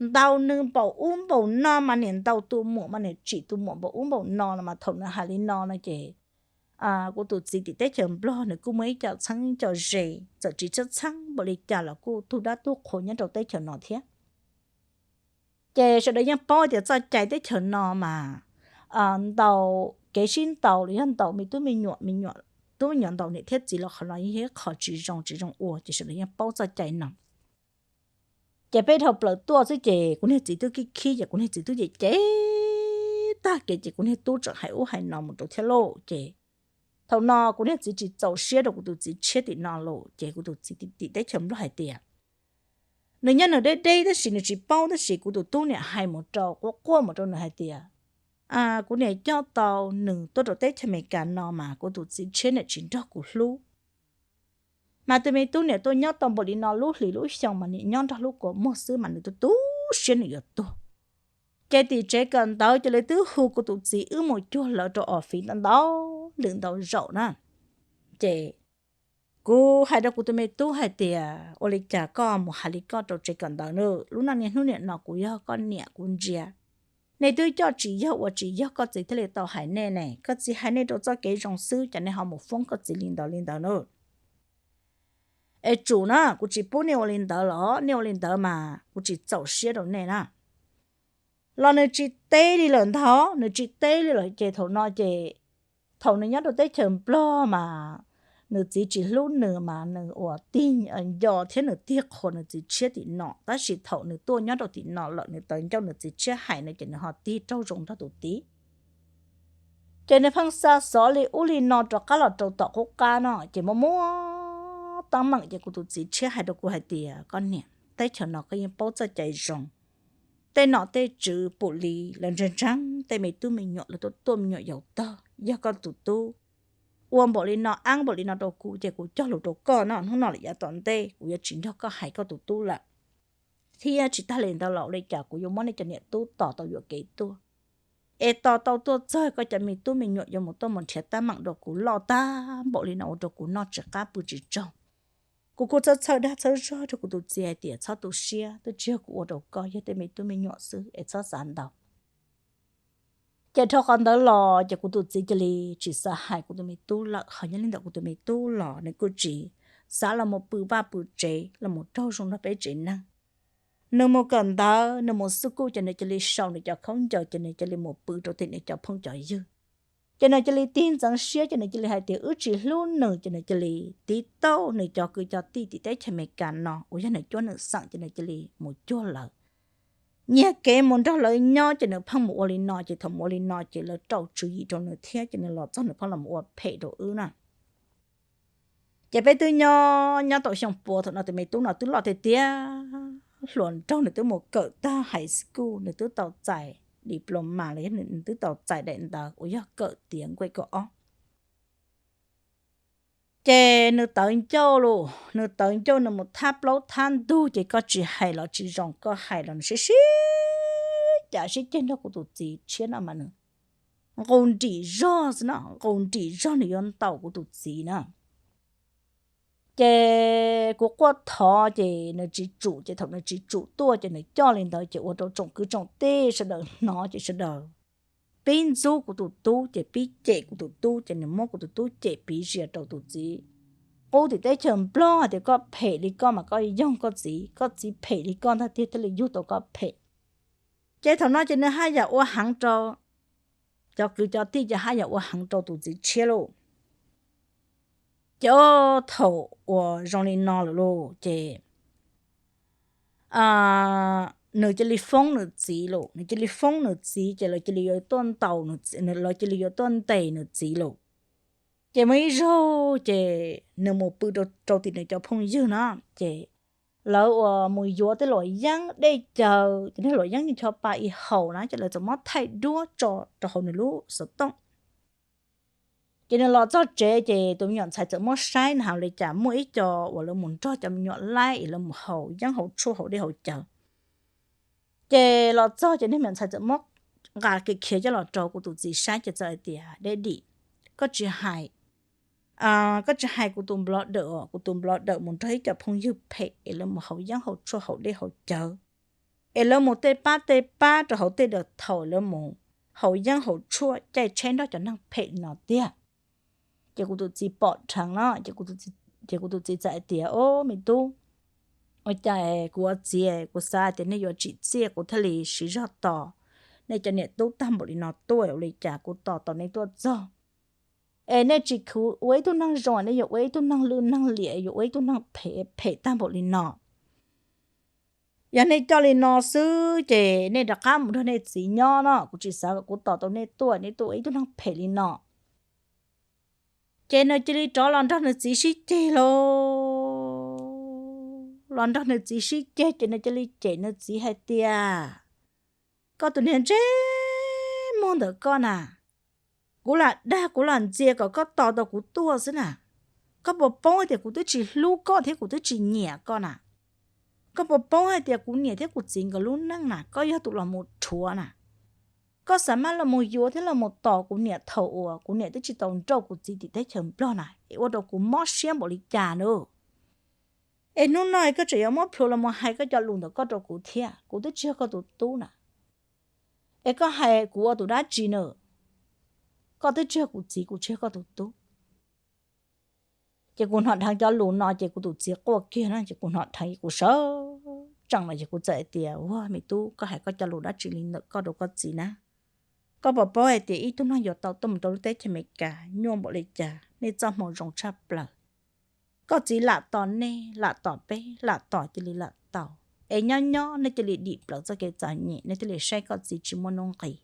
ntaus nws npaum ub npaum no mas niam ntaus tus muam mas niam tsim tus muam npaum ub npaum no los mas thaum nws hais li no no ces kuv tus txiv tim teb chaws Nplog nws kuj muaj ib co txheeb co ze, txawm tsis tshab txheeb npaum li cas los kuj tug dab tug qhua nyob rau teb chaws no thiab. Ces sawv daws yeej paub tias txoj cai teb chaws no mas ntau kev sib ntaus los yog ntaus me tub me nyuam, me nyuam tub me nyuam ntaus niam thiab txiv los qhov no yog ib qho tsis zoo tsis zoo ua, ces sawv daws yeej paub txoj cai no. Ces peb dhau plaws tuaj xwb ces kuv niag txiv twb khib khib, ces kuv niag txiv twb cem cem tag kev, ces kuv niag tub tseem hais ub hais no mus rau thiab lauj. Ces thaum no kuv niag txiv tsis txaus siab rau kuv tus txiv tshiab tim no lawm, ces kuv tus txiv tim teb chaws Nplog hais tias nws nyob nws deb deb tab sis nws tsis paub, tab sis kuv tus tub niam hais mus rau, quaj quaj mus rau nws hais tias kuv niam coj tau nws tuaj rau teb chaws Amelikas no mas kuv tus txiv tshiab niam tsis nrog kuv hlub. Mas tus me tub niam tuaj nyob tau npaum li no lub hlis lub xyoo mas niam nyob nrog lub kua muag xwb mas nws tu tu siab nws yuav tuag. Ces tim tsev kawm ntawv ces lawv twb hu kuv tus txiv wb mus cuag lawv rau office ntau ntau lwm ntau zaum na. Ces kuv hais rau kuv tus me tub hais tias ua li cas koj mus hais li koj rau tsev kawm ntawv na, lub naj niaj hnub niam no kuv yog koj niam kuv ntsia, nej twb coj tsis yog ua tsis yog koj txiv thiaj li tau hais nej ne, koj txiv hais nej rau txoj kev zoo xwb ces nej ho mus foob koj txiv li ntawd li ntawd na. Es tsum na, kuv tsis pub nej ua li ntawd los nej ua li ntawd mas kuv tsis txaus siab rau nej na. Los nws tsis teb li lawm ntag, nws tsis teb li lawm ces thaum no ces thaum nws nyob rau teb chaws Nplog mas nws txiv tsis hlub nws mas nws ua tig nco thiab nws tig qhuas nws txiv tshiab tim no, tab sis thaum nws tuaj nyob rau tim no lawm nws tawv ncauj nws txiv tshiab hais no ces nws ho tig raug zoo nrog tus txiv. Ces nws pheej xa xov li ub li no rov qab los rau tom qub qab no ces muaj muaj teeb meem ces kuv tus txiv tshiab hais rau kuv hais tias koj niam, teb chaws no koj yeej paub txoj cai zoo, tej nom tej tswv pum li lawv ntseeg ntseeg tej me tub me nyuam lawv tuaj tuaj me nyuam yaus tog, yog koj tus tub ua npaum li no ab npaum li no rau kuv ces kuv cog lus rau koj no, hnub no lawm yav tom ntej kuv yuav tsis nrog koj hais koj tus tub lawm. Thiab tsis tag li ntawd los ua li cas kuv yuav muab nej cov niam tub tos tau yuam kev tuaj, es tos tau tuaj txog koj cov me tub me nyuam yuav mus tuaj mus nrhiav teeb meem rau kuv loj tag npaum li no ua rau kuv noj tsis qab pw tsis tsaug. Kuv kuj txhawj txhawj dag txhawj zog rau kuv tus txiv hais tias txhob tu siab, twb tsis yog kuv ua rau koj, yog tej me tub me nyuam xwb es txhob xav ntau. Ces dhau qhov ntawd los ces kuv tus txiv cia li tsis xav hais kuv tus me tub lawm, ho nyob li ntawm kuv tus me tub los nws kuj tsis xav los mus pw vaj pw tsev los mus raug zoo nrog peb tsev neeg. Nws mus kawm ntawv nws mus xub kuj ces nws cia li sau nws cov khaub ncaws ces nws cia li mus pw rau tim nws cov phooj cov ywg. Ces nws cia li tig ntxeev siab ces nws cia li hais tias wb tsis hlub nws ces nws cia li tiv tauj nws cov kwv cov tij tim teb chaws Amelikas no uas yog nws cuab nws xeem ces nws cia li mus cuag lawv, nyiag kev mus nrog lawv nyob ces nws pheej mus ua li no ces thaum mus ua li no ces lawv rau tswv yim rau nws thiab ces nws los txog nws pheej los mus ua phem rau wb na. Ces peb twb nyob nyob tau xyoo pua thaum no tus me tub no twb loj tiag tiag, hluas nraug nws twb mus kawm tag high school nws twb tau txais diploma los yog nws twb tau txais daim ntawv uas yog kawm tiav nkuaj kaum ob. Ces nws tawv ncauj lauj, nws tawv ncauj nws mus thab plaub thab ntug ces koj tsis hais los tsis zoo, koj hais los nws sib sib cav sib ceg nrog kuv tus txiv tshiab no mas nws nqus nrim zog xwb no, nqus nrim zog nws yuav ntaus kuv tus txiv na. Ces kuv quaj thov ces nws tsis tsum, ces thaum nws tsis tsum tuaj ces nws coj li ntawd ces ua rau tsoom kwv tsoom tij sawv daws hnov ces sawv daws pib ntxub kuv tus tub ces pib cem kuv tus tub ces nws muab kuv tus tub cem piv zias rau tus txiv qub tim teb chaws Nplog hais tias koj phem li koj mas koj yoog koj txiv, koj txiv phem li koj ntag tiag thiaj li yug tau koj phem. Ces thaum no ces nws haj yam ua heev rau cov kwv cov tij ces haj yam ua heev rau tus txiv tshiab lauj. Ces thaum uas zoo li no lawm lauj ces nws cia li foob nws txiv lauj, nws cia li foob nws txiv ces lawv cia li yuav tuaj ntaus, lawv cia li yuav tuaj ntes nws txiv lauj. Ces muaj ib zaug ces nws mus pw rau tim nws cov phooj ywg no ces lawv uas mus yuav tej luam yeeb dej cawv ces tej luam yeeb ncho pa i haus na ces lawv txawm muab thaij duab tso rau hauv nws lub xov tooj. Ces nws los txog tsev ces tus me nyuam ntxhais txawm muab saib na has li cas muaj ib co uas lawv mus nrog cov me nyuam laib es lawv mus haus yeeb haus tshuaj haus dej haus cawv. Ces los txog ces niag me ntxhais txawm muab nqa kiag khiav coj los rau kuv tus txiv saib ces txawm hais tias, Daddy, koj tsis hais, koj tsis hais kuv tus nplov dawm os, kuv tus nplov dawm mus nrog ib co phooj ywg phem es lawv mus haus yeeb haus tshuaj haus dej haus cawv, es lawv mus tej pab tej pab rau hauv tej daws thaum lawv mus haus yeeb haus tshuaj caij tsheb nrog cov neeg phem no tiag. Ces kuv tus txiv pom dheev no ces kuv tus txiv txawm hais tias, Au, me tub, ua cas kuv ua txiv kuv xav tias nej yuav tsim txiaj kuv thiaj li siv zog tos nej cov niam tub tag npaum li no tuaj, ua li cas kuv tos tau nej tuaj txog es nej tsis khwv ua ib tug neeg zoo, nej yuav ua ib tug neeg lwj neeg liam, yuav ua ib tug neeg phem phem tag npaum li no. Yog nej coj li no xwb ces nej rov qab mus nrog nej txiv nyob no, kuv tsis xav kom kuv tos tau nej tuaj, nej tuaj ua ib tug neeg phem li no. Ces nws cia li rov los nrog nws txiv sib ceg lauj. Los nrog nws txiv sib ceg ces nws cia li cem nws txiv hais tias, Koj tus niag ntsej muag ntawm koj na, kuv lam dag kuv lam ntxias kom koj tos tau kuv tuaj xwb na. Koj puas paub hais tias kuv twb tsis hlub koj thiab kuv twb tsis nyiam koj na? Koj puas paub hais tias kuv niam thiab kuv txiv nkawd lub neej na, koj yog tus los mus rhuav na. Koj xav maj los mus yuav thiab los mus tos kuv niam thaum uas kuv niam twb tsis tau nrauj kuv txiv tim teb chaws Nplog na, es ua rau kuv mob siab npaum li cas na? Es hnub no koj tseem yuav muab plhuav los mus hais koj cov lus ntawm koj rau kuv thiab, kuv twb tsis yog koj tus tub na. Es koj hais kuv ua tus dab tsi na? Koj twb tsis yog kuv txiv, kuv tsis yog koj tus tub. Ces kuv hnov dheev cov lus no ces kuv tus txiv quaj kiag na, ces kuv hnov dheev kuv sawv tsees los ces kuv txawm hais tias, Ua me tub, koj hais koj cov lus dab tsi li ntawm koj rau koj txiv na? Koj puas paub hais tias ib tug neeg yuav tau tuaj mus rau lub teb chaws Amelikas nyuaj npaum li cas, nej txoj hmoo zoo tshaj plaws. Koj txiv lam tos nej, lam tos peb, lam tos cia li lam tau. Es nyob nyob nej cia li dim plaws txoj kev txom nyem, nej thiaj li saib koj txiv tsis muaj nuj nqis.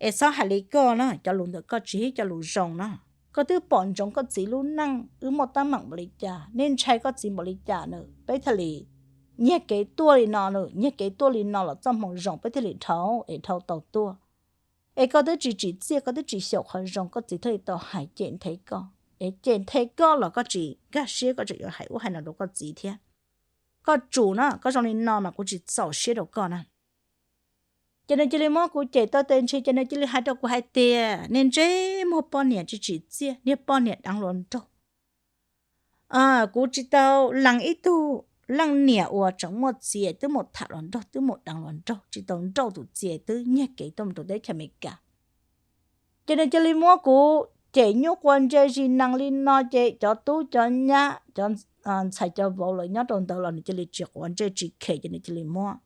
Es txhob hais li koj na, cov lus ntawm koj tsis yog cov lus zoo na. Koj twb pom ntsoov koj txiv lub neej wb muaj teeb meem npaum li cas, nej ntshai koj txiv npaum li cas na, peb thiaj li nyiag kev tuaj li no na, nyiag kev tuaj li no los txoj hmoo zoo peb thiaj li dhau es dhau tau tuaj. Es koj twb tsis tsim txiaj, koj twb tsis xyaum qhov zoo, koj txiv thiaj li tau hais cem nthe koj. Es cem nthe koj los koj tsis nkag siab, koj tseem yuav hais ub hais no rau koj txiv thiab. Koj tsum na, koj zoo li no mas kuv tsis txaus siab rau koj na. Ces nws cia li muab kuv cem tau tes ntshe ces nws cia li hais rau kuv hais tias, Niag ntsej muag poj niam tsis tsim txiaj, niag poj niam deev hluas nraug. Kuv tsis tau lees ib tug leej niam uas tseem muaj txiv twb mus tham hluas nraug, twb mus deev hluas nraug, tsis tau nrauj tus txiv twb nyiag kev tuaj mus rau teb chaws Amelikas. Ces nws cia li muab kuv cem nyuaj quav ntsej zis nees li no ces cov tub cov nyab, cov ntxhais cov vauv lawv nyob rau ntawd los nws cia li tsis quav ntsej tsis khem, ces nws cia li muab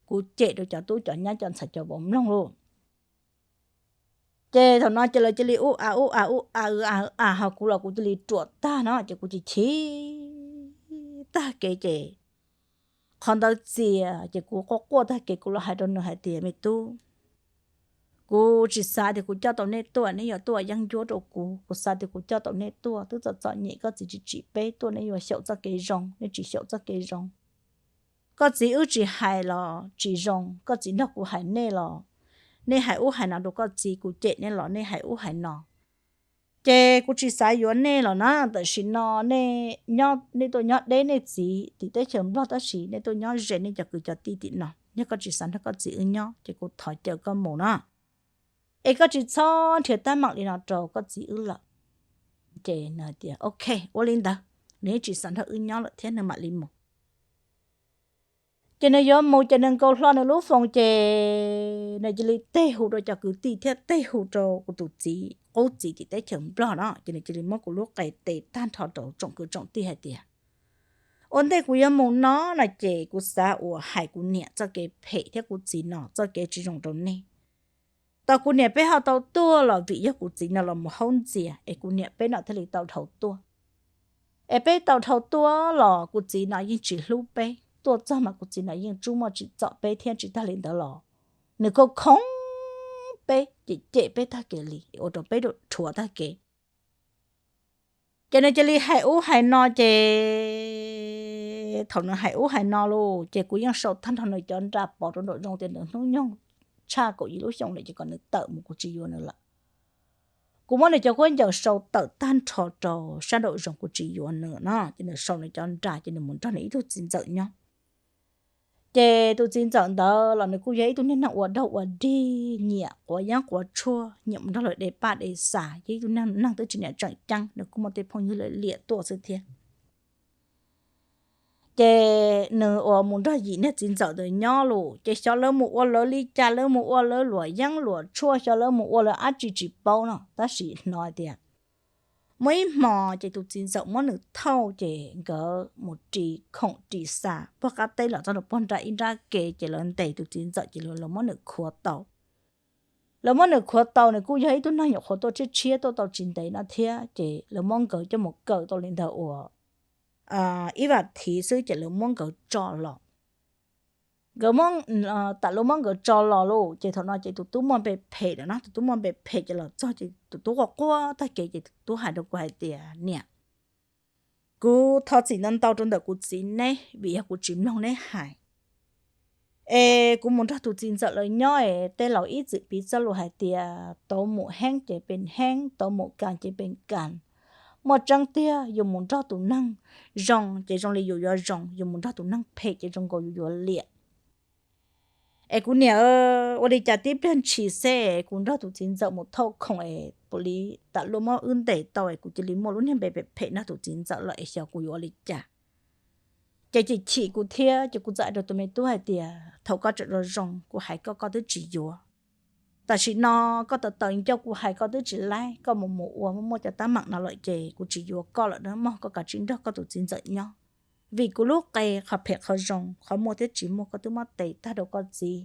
kuv cem rau cov tub cov nyab cov ntxhais cov vauv mloog lauj. Ces thaum no ces lawv cia li ub a ub a ub a ub a, ho kuv los kuv cia li ruam tag no ces kuv cia li chim tag kev ces qhov ntawd txias ces kuv quaj quaj tag kev kuv los hais rau nws hais tias, Me tub, kuv tsis xav tias kuv coj tau nej tuaj nej yuav tuaj yeeb ncuab rau kuv. Kuv xav tias kuv coj tau nej tuaj twb txom txom nyem, koj txiv tsis tsim peb tuaj nej yuav xyaum txoj kev zoo, nej tsis xyaum txoj kev zoo. Koj txiv wb tsis hais los tsis zoo, koj txiv nrog kuv hais nej los nej hais ub hais no rau koj txiv, kuv cem nej los nej hais ub hais no. Ces kuv tsis xav yuav nej los na, tam sim no nej tuaj nyob deb nej txiv tim teb chaws Nplog tab sis nej tuaj nyob ze nej cov kwv cov tij tim no, yog koj tsis xav nrog koj txiv wb nyob ces kuv thov caw koj mus na. Es koj tsis txhob nrhiav teeb meem li no rau koj txiv wb lawm. Ces nws hais tias, Ok, ua li ntawd. Nws yeej tsis xav nrog wb nyob lawm thiab nws mam li mus. Ces nws yuav mus ces nws nkaus hlo nws lub foos ces nws cia li tej hu rau cov kwv tij thiab tej hu rau kuv tus txiv qub txiv tim teb chaws Nplog no, ces nws cia li muab kuv lub qe tes tag nrho rau tsoom kwv tsoom tij hais tias, Ua ntej kuv yuav mus no no ces kuv xav uas hais kuv niam txoj kev phem thiab kuv txiv no txoj kev tsis zoo rau nej. Tos kuv niam peb ho tau tuaj los vim yog kuv txiv no los mus haub ntxias es kuv niam peb no thiaj li tau dhau tuaj. Es peb tau dhau tuaj los kuv txiv no yeej tsis hlub peb, tuaj txog mas kuv txiv no yeej tsuj muaj tsim txom peb thiab tsis tag li ntawd los nws khoom khoom peb ces cem peb tag kev li ua rau peb rhuav tag kev. Ces nws cia li hais ub hais no ces thaum nws hais ub hais no lauj ces kuv yeej sau tag nrho nws cov nra pov rau nraum zoov tias nws hnub nyoog tshaj kaum yim lub xyoo lawm ces kom nws tawm mus, kuv tsis yuav nws lawm. Kuv muab nws cov khaub ncaws sau tawm tag nrho rau sab nraum zoov, kuv tsis yuav nws no. Ces nws sau nws cov nra ces nws mus nrog nws ib tug txiv ntxawm nyob. Ces tus txiv ntxawm ntawd los nws kuj yog ib tug niag neeg ua daug ua dig, nyiam quav yeeb quav tshuaj, nyiam mus nrog lawv de paj de xav, yog ib tug neeg twb tsis niam tseem ceeb, nws kuj muaj tej phooj ywg liam tuaj xwb thiab. Ces nws uas mus nrog yim niag txiv ntxawm ntawd nyob lauj, ces xyov lawv mus ua lawv li cas, lawv mus ua lawv luam yeeb luam tshuaj, xyov lawv mus ua lawv dab tsi tsis paub no, tab sis hnov tias Muaj ib hmo ces tus txiv ntxawm muab nws thauj ces nkawd mus ris khoom ris xa puag qab teb los txog rau puag nram ib nrab ke ces lawv ntes tus txiv ntxawm ces lawv muab nws khuav tau. Lawv muab nws khuav tau, nws kuj yog ib tug neeg nyuam qhuav tuaj tshiab tshiab tuaj tau tsis ntev no thiab ces lawv muab nkawd coj mus kaw tau li ntawd uas ib vas thiv xwb ces lawv muab nkawd tso los. Nkawd, tam lawv muab nkawd tso los lauj ces thaum no ces tus tub muaj npe phem lawm na, tus tub muaj npe phem ces los txog ces tus tub quaj quaj tag kev ces tus tub hais rau kuv hais tias, Niam, kuv thov txim ntau ntau rau ntawm kuv txiv neb vim yog kuv tsis mloog neb hais es kuv mus nrog tus txiv ntxawm lawv nyob es tej laus ib txwm piv txoj lus hais tias tau mus heeb ces pes heeb, tau mus kas ces pes kas. Muaj tseeb tiag, yus mus nrog tus neeg zoo ces zoo li yus yuav zoo, yus mus nrog tus neeg phem ces zoo nkaus yus yuav liam. Es kuv niam, ua li cas tib pliag ntshis xwb kuv nrog tus txiv ntxawm mus thauj khoom es puav li tam luaj muab wb ntes tau es kuv cia li muaj lub niag npe phem phem nrog tus txiv ntxawm lawm es xyov kuv yuav ua li cas. Ces chim chim kuv thiab ces kuv txawm hais rau tus me tub hais tias, Thaum koj tseem zoo zoo kuv hais koj koj twb tsis yuav. Tam sim no koj tawv tawv ncauj kuv hais koj twb tsis laib, koj mus mus ua muaj muaj cov teeb meem no lawm ces kuv tsis yuav koj lawm na mog, koj kav tsij nrog koj tus txiv ntxawm nyob. Vim kuv lub qe qhov phem qhov zoo, qhov muaj thiab tsis muaj koj twb muab tes tag rau koj txiv,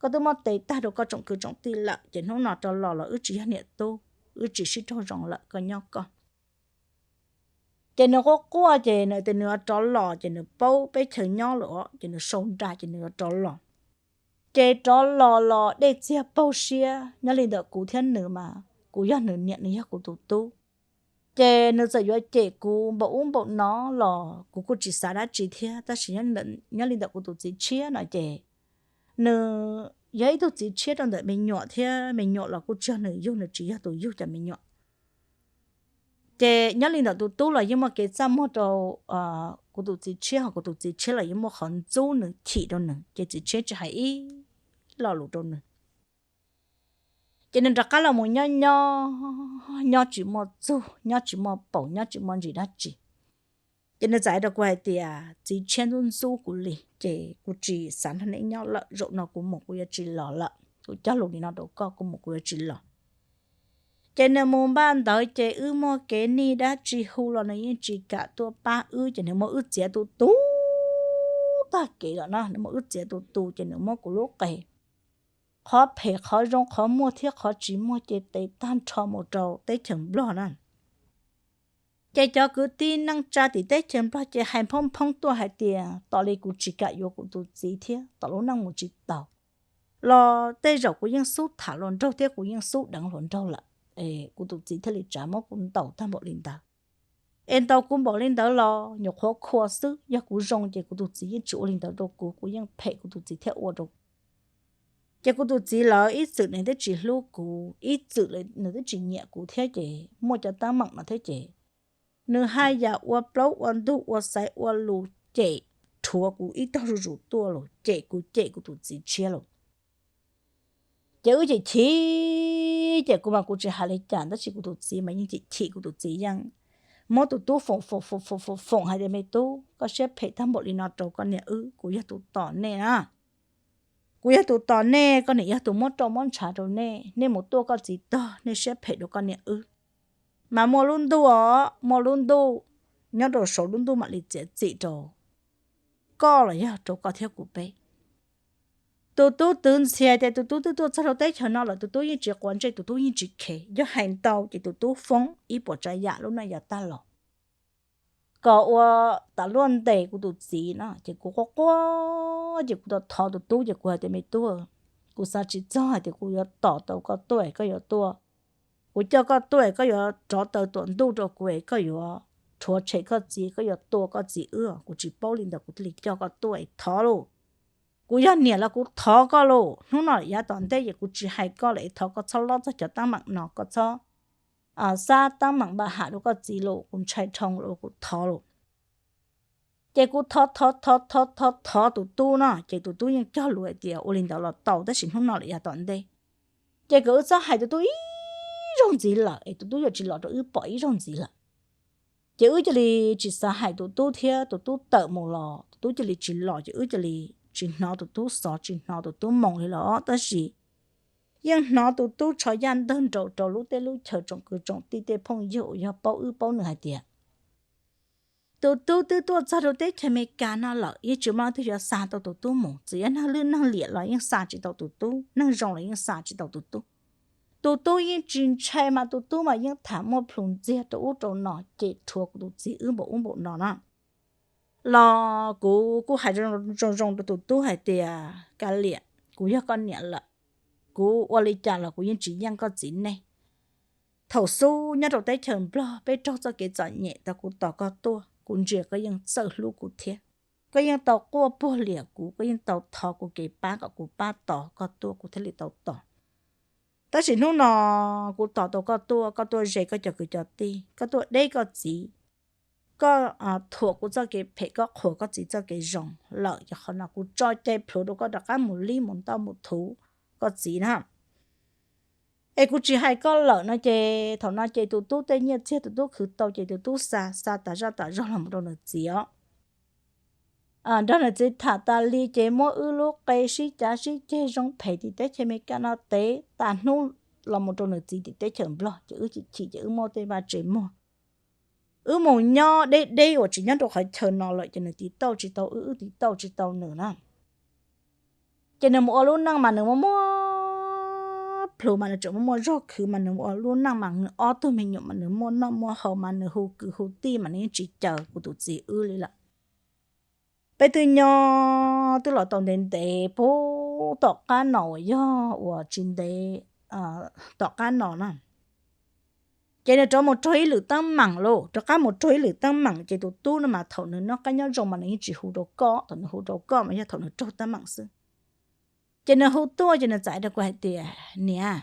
koj twb muab tes tag rau koj tsoom kwv tsoom tij lawm ces hnub no rov los los wb tsis yog niam tub, wb tsis sib raug zoo lawm, koj nyob koj. Ces nws quaj quaj ces nws tias nws yuav rov los ces nws paub peb chaw nyob lawm ces nws sau nra ces nws yuav rov los. Ces rov los los dej txiag paug siab, nyob li ntawm kuv thiab nws mas kuv yog nws niam nws yog kuv tus tub. Ces nws txawm yuav cem kuv npaum ub npaum no los kuv kuj tsis xav dab tsi thiab, tab sis nyob li ntawm kuv tus txiv tshiab no ces nws yog ib tug txiv tshiab rau ntawm me nyuam thiab me nyuam los kuj tsis yog nws yug, nws tsis yog tus yug cov me nyuam. Ces nyob li ntawm tus tub los yeej muaj kev txaj muag rau kuv tus txiv tshiab, ho kuv tus txiv tshiab los yeej muaj qhov ntxub nws chim rau nws, ces txiv tshiab tsis hais ib lo lus rau nws. Ces nws rov qab los mus nyob nyob, nyob tsis muaj txuj, nyob tsis muaj paus, nyob tsis muaj ntsis dab tsi. Ces nws txawm hais rau kuv hais tias, Txiv tshiab ntxub ntxub kuv li ces kuv tsis xav nrog neb nyob lawm, zaum no kuv mus kuv yuav tsis los lawm. Kuv cog lus li no rau koj, kuv mus kuv yuav tsis los. Ces nws mus npaj ntawd ces wb muaj kev nij dab tsi hu los nws yeej tsis kam tuaj pab wb, ces nws muab wb txiav tu tu tag kev lawm na, nws muab wb txiav tu tu ces nws muab kuv lub qe qhov phem qhov zoo, qhov muaj thiab qhov tsis muaj ces tes tag nrho mus rau teb chaws Nplog na. Ces cov kwv tij neej tsa tim teb chaws Nplog ces hais phoob phoob tuaj hais tias tom li kuv tsis kam yuav kuv tus txiv thiab tom lub neej mus tsis taus los tej zaum kuv yeej xub tham hluas nraug thiab kuv yeej xub deev hluas nraug lawm, kuv tus txiv thiaj li tsav muab kuv ntaus tag npaum li ntawd. Es ntaus kuv npaum li ntawd los nyuam qhuav khua xwb, yog kuv zoo ces kuv tus txiv yeej tsis ua li ntawd rau kuv, kuv yeej phem kuv tus txiv thiaj ua rau kuv. Ces kuv tus txiv lawv ib txwm nws twb tsis hlub kuv, ib txwm nws twb tsis nyiam kuv thiab ces muaj cov teeb meem no thiab ces nws haj yam ua plaub ua ntug ua xaiv ua lus cem, rhuav kuv ib tog zuj zus tuaj los cem kuv, cem kuv tus txiv tshiab los. Ces wb chim chim, ces kuv mas kuv tsis hais li cas, tab sis kuv tus txiv mas yeej chim chim, kuv tus txiv yeej muab tus tub foom foom foom foom foom foom hais tias, Me tub, koj siab phem tag npaum li no rau koj niam wb, kuv yog tus tom nej na. Kuv yog tus tom nej, koj niam yog tus muab roj muab ntshav rau nej, nej mus tuaj koj txiv tog, nej siab phem rau koj niam wb. Mas muaj lub ntuj os, muaj lub ntuj, nyob rau saum lub ntuj mam li txiav txim rau koj los yog rau koj thiab kuv peb. Tus tub twv ntxhias tias tus tub twb tuaj txog rau teb chaws no lawm, tus tub yeej tsis quav ntsej, tus tub yeej tsis khev, yog hais ntau ces tus tub foob ib puas tsav yam lub neej yav tag los kom ua tas luaj ntes kuv tus txiv no. Ces kuv quaj quaj, ces kuv thov tus tub, ces kuv hais tias, Me tub, kuv xav tsis txog hais tias kuv yuav tos tau koj tuaj es koj yuav tuaj, kuv coj koj tuaj es koj yuav rov taw tuam ntuj rau kuv es koj yuav rhuav tshem koj txiv, koj yuav tua koj txiv wb. Kuv tsis paub li ntawd kuv thiaj li coj koj tuaj es thov lauj. Kuv yog niam los kuv thov koj lauj, hnub no yav tom ntej ces kuv tsis hais koj lawm es thov koj txhob lob txog cov teeb meem no, koj txhob xab teeb meem npam ham rau koj txiv lauj, kuv ntshai dhau lauj, kuv thov lauj. Ces kuv thov thov thov thov thov thov tus tub no, ces tus tub yeej cog lus hais tias ua li ntawd los tau, tab sis hnub no lawm yav tom ntej ces kom wb txhob hais tus tub ib zaug ntxiv lawm, es tus tub yuav tsis los rau wb pom ib zaug ntxiv lawm. Ces wb cia li tsis xav hais tus tub thiab, tus tub tawm mus los tus tub cia li tsis los, ces wb cia li tsis hnov tus tub xov, tsis hnov tus tub moo li los, tab sis yeej hnov tus tub tshov yaj ntawg nraus rau lub teb lub chaw tsoom kwv tsoom tij tej phooj ywg uas yog paub wb paub nws hais tias tus tub twb tuaj txog rau teb chaws Amelikas no lawm, yeej tsis muaj leej twg yuav xa tau tus tub mus, txawm yog neeg lwj neeg liam los yeej xa tsis tau tus tub, neeg zoo los yeej xa tsis tau tus tub. Tus tub yeej tsis ntshai mas tus tub mas yeej tham muaj plhus ntxiag rau ub rau no ces rhuav kuv tus txiv wb npaum ub npaum no na. Los kuv kuj hais zoo zoo rau tus tub hais tias, kav liam, kuv yog koj niam lawm, kuv ua li cas los kuv yeej tsis yeej koj txiv nej. Thaum xub nyob rau teb chaws Nplog peb raug txoj kev txom nyem tau kuv tos koj tuaj, kuv ntsia koj yeej txawj hlub kuv thiab, koj yeej tau quaj puag liam kuv, koj yeej tau thov kuv kev pab kom kuv pab tos koj tuaj kuv thiaj li tau tos. Tab sis hnub no kuv tos tau koj tuaj, koj tuaj ze koj cov kwv cov tij, koj tuaj deb koj txiv, koj thuam kuv txoj kev phem, koj qhuas koj txiv txoj kev zoo lawm, yog qhov no kuv tso cai plhuav rau koj rov qab mus lib mus ntauj mus thuv koj txiv na. Es kuv tsis hais koj lawm no ces thaum no ces tus tub tej nyiaj txiag tus tub khwv tau ces tus tub xa, xa tas zaj tas zog los mus rau nws txiv os. Nrog nws txiv tham tas li ces muab wb lub qe sib cav sib ceg zoo phem tim teb chaws Amelikas no tev tas hnub los mus rau nws txiv tim teb chaws Nplog ces wb chim chim ces wb muaj tej vaj tse muag, wb mus nyob deb deb uas tsis nyob rau qhov chaw no lawm ces nws tiv tauj tsis tau wb, wb tiv tauj tsis tau nws na. Ces nws mus ua lub neej mas nws muaj muaj plhus mas nws tseem muaj muaj zog khwv mas nws ua lub neej mas nws ob tug me nyuam mas nws muaj noj muaj haus mas nws hu kwv hu tij mas nws yeej tsis caw kuv tus txiv wb li lawm. Peb twb nyob twb los tau ntev ntev puag tom qab no uas yog uas tsis ntev tom qab no na, ces nws rov mus raug ib lwm teeb meem lauj, rov qab mus raug ib lwm teeb meem ces tus tub no mas thaum nws noj qab nyob zoo mas nws yeej tsis hu rau koj, thaum nws hu rau koj mas yog thaum nws raug teeb meem xwb. Ces nws hu tuaj ces nws txais rau kuv hais tias, niam,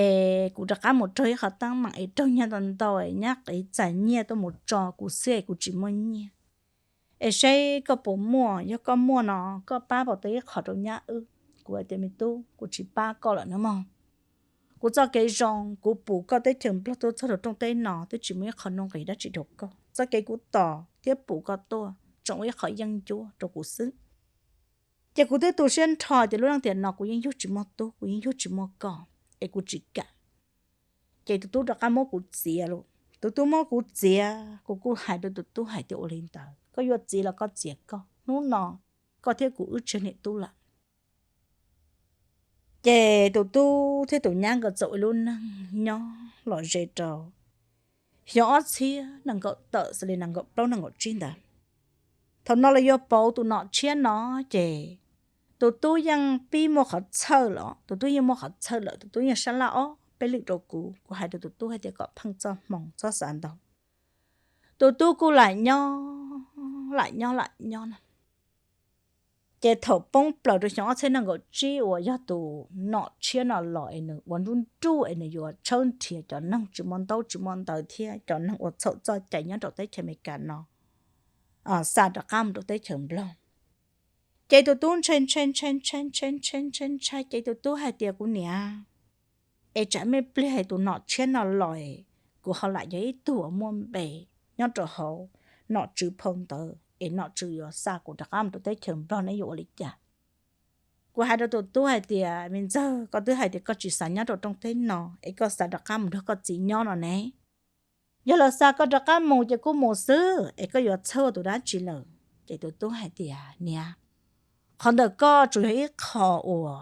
es kuv rov qab mus raug ib qhov teeb meem es raug nyiaj ntau ntau es nyab qiv txais nyiaj tuaj mus tso kuv xwb es kuv tsis muaj nyiaj. Es saib koj puas muaj, yog koj muaj no koj pab puas tau ib qho rau nyab wb. Kuv hais tias, me tub, kuv tsis pab koj lawm nawb mog. Kuv txoj kev zoo, kuv pum koj teb chaws Nplog tuaj txog rau rooj teb no twb tsis muaj ib qho nuj nqis dab tsi rau koj. Txoj kev kuv tos thiab pum koj tuaj tseem ua ib qho yeeb ncuab rau kuv xwb. Ces kuv twb tu siab nrho tias lub neej tiam no kuv yeej yug tsis muaj tub, kuv yeej yug tsis muaj koj, es kuv tsis kam. Ces tus tub rov qab muab kuv txiav lauj. Tus tub muab kuv txiav, kuv kuj hais rau tus tub hais tias, ua li ntawd koj yuav txiav los koj txiav koj, hnub no koj thiab kuv wb tsis yog niam tub lawm. Ces tus tub thiab tus nyab nkawd txawm ua ib lub neej nyob lom zem rau xyoo ob txhiab nees nkaum tawm xws li nees nkaum plaub nees nkaum tsib ntawd. Thaum no los yuav pauv tus nom tshiab no, ces tus tub yeej pib muaj qhov txhawj lawm, tus tub yeej muaj qhov txhawj lawm, tus tub yeej sab laj ob peb lwm rau kuv. Kuv hais rau tus tub hais tias kom pheej txoj hmoo txhob xav ntau. Tus tub kuj lam nyob lam nyob lam nyob na. Ces thaum poob plaws rau xyoo ob txhiab nees nkaum tsib uas yog tus nom tshiab no los es nws ua nruj nruj es nws yuav tshawb nrhiav cov neeg tsis muaj ntaub tsis muaj ntawv thiab cov neeg ua txhaum txoj cai nyob rau teb chaws Amelikas no xa rov qab mus rau teb chaws Nplog. Ces tus tub ntshai ntshai ntshai ntshai ntshai ntshai ntshai ntshai ces tus tub hais tias, kuv niam, es tsam me pliag tus nom tshiab no los es kuv ho lam yog ib tug uas muaj npe nyob rau hauv nom tswv phau ntawv es nom tswv yuav xa kuv rov qab mus rau teb chaws Nplog ne yuav ua li cas? Kuv hais rau tus tub hais tias, me ntxawg, koj twb hais tias koj tsis xav nyob rau rooj teb no es koj xav rov qab mus nrog koj txiv nyob no ne. Yog lawv xa koj rov qab mus ces kuj mus xwb es koj yuav txhawj ua tus dab tsi lawm. Ces tus tub hais tias, niam, qhov ntawm koj tsuas yog ib qho uas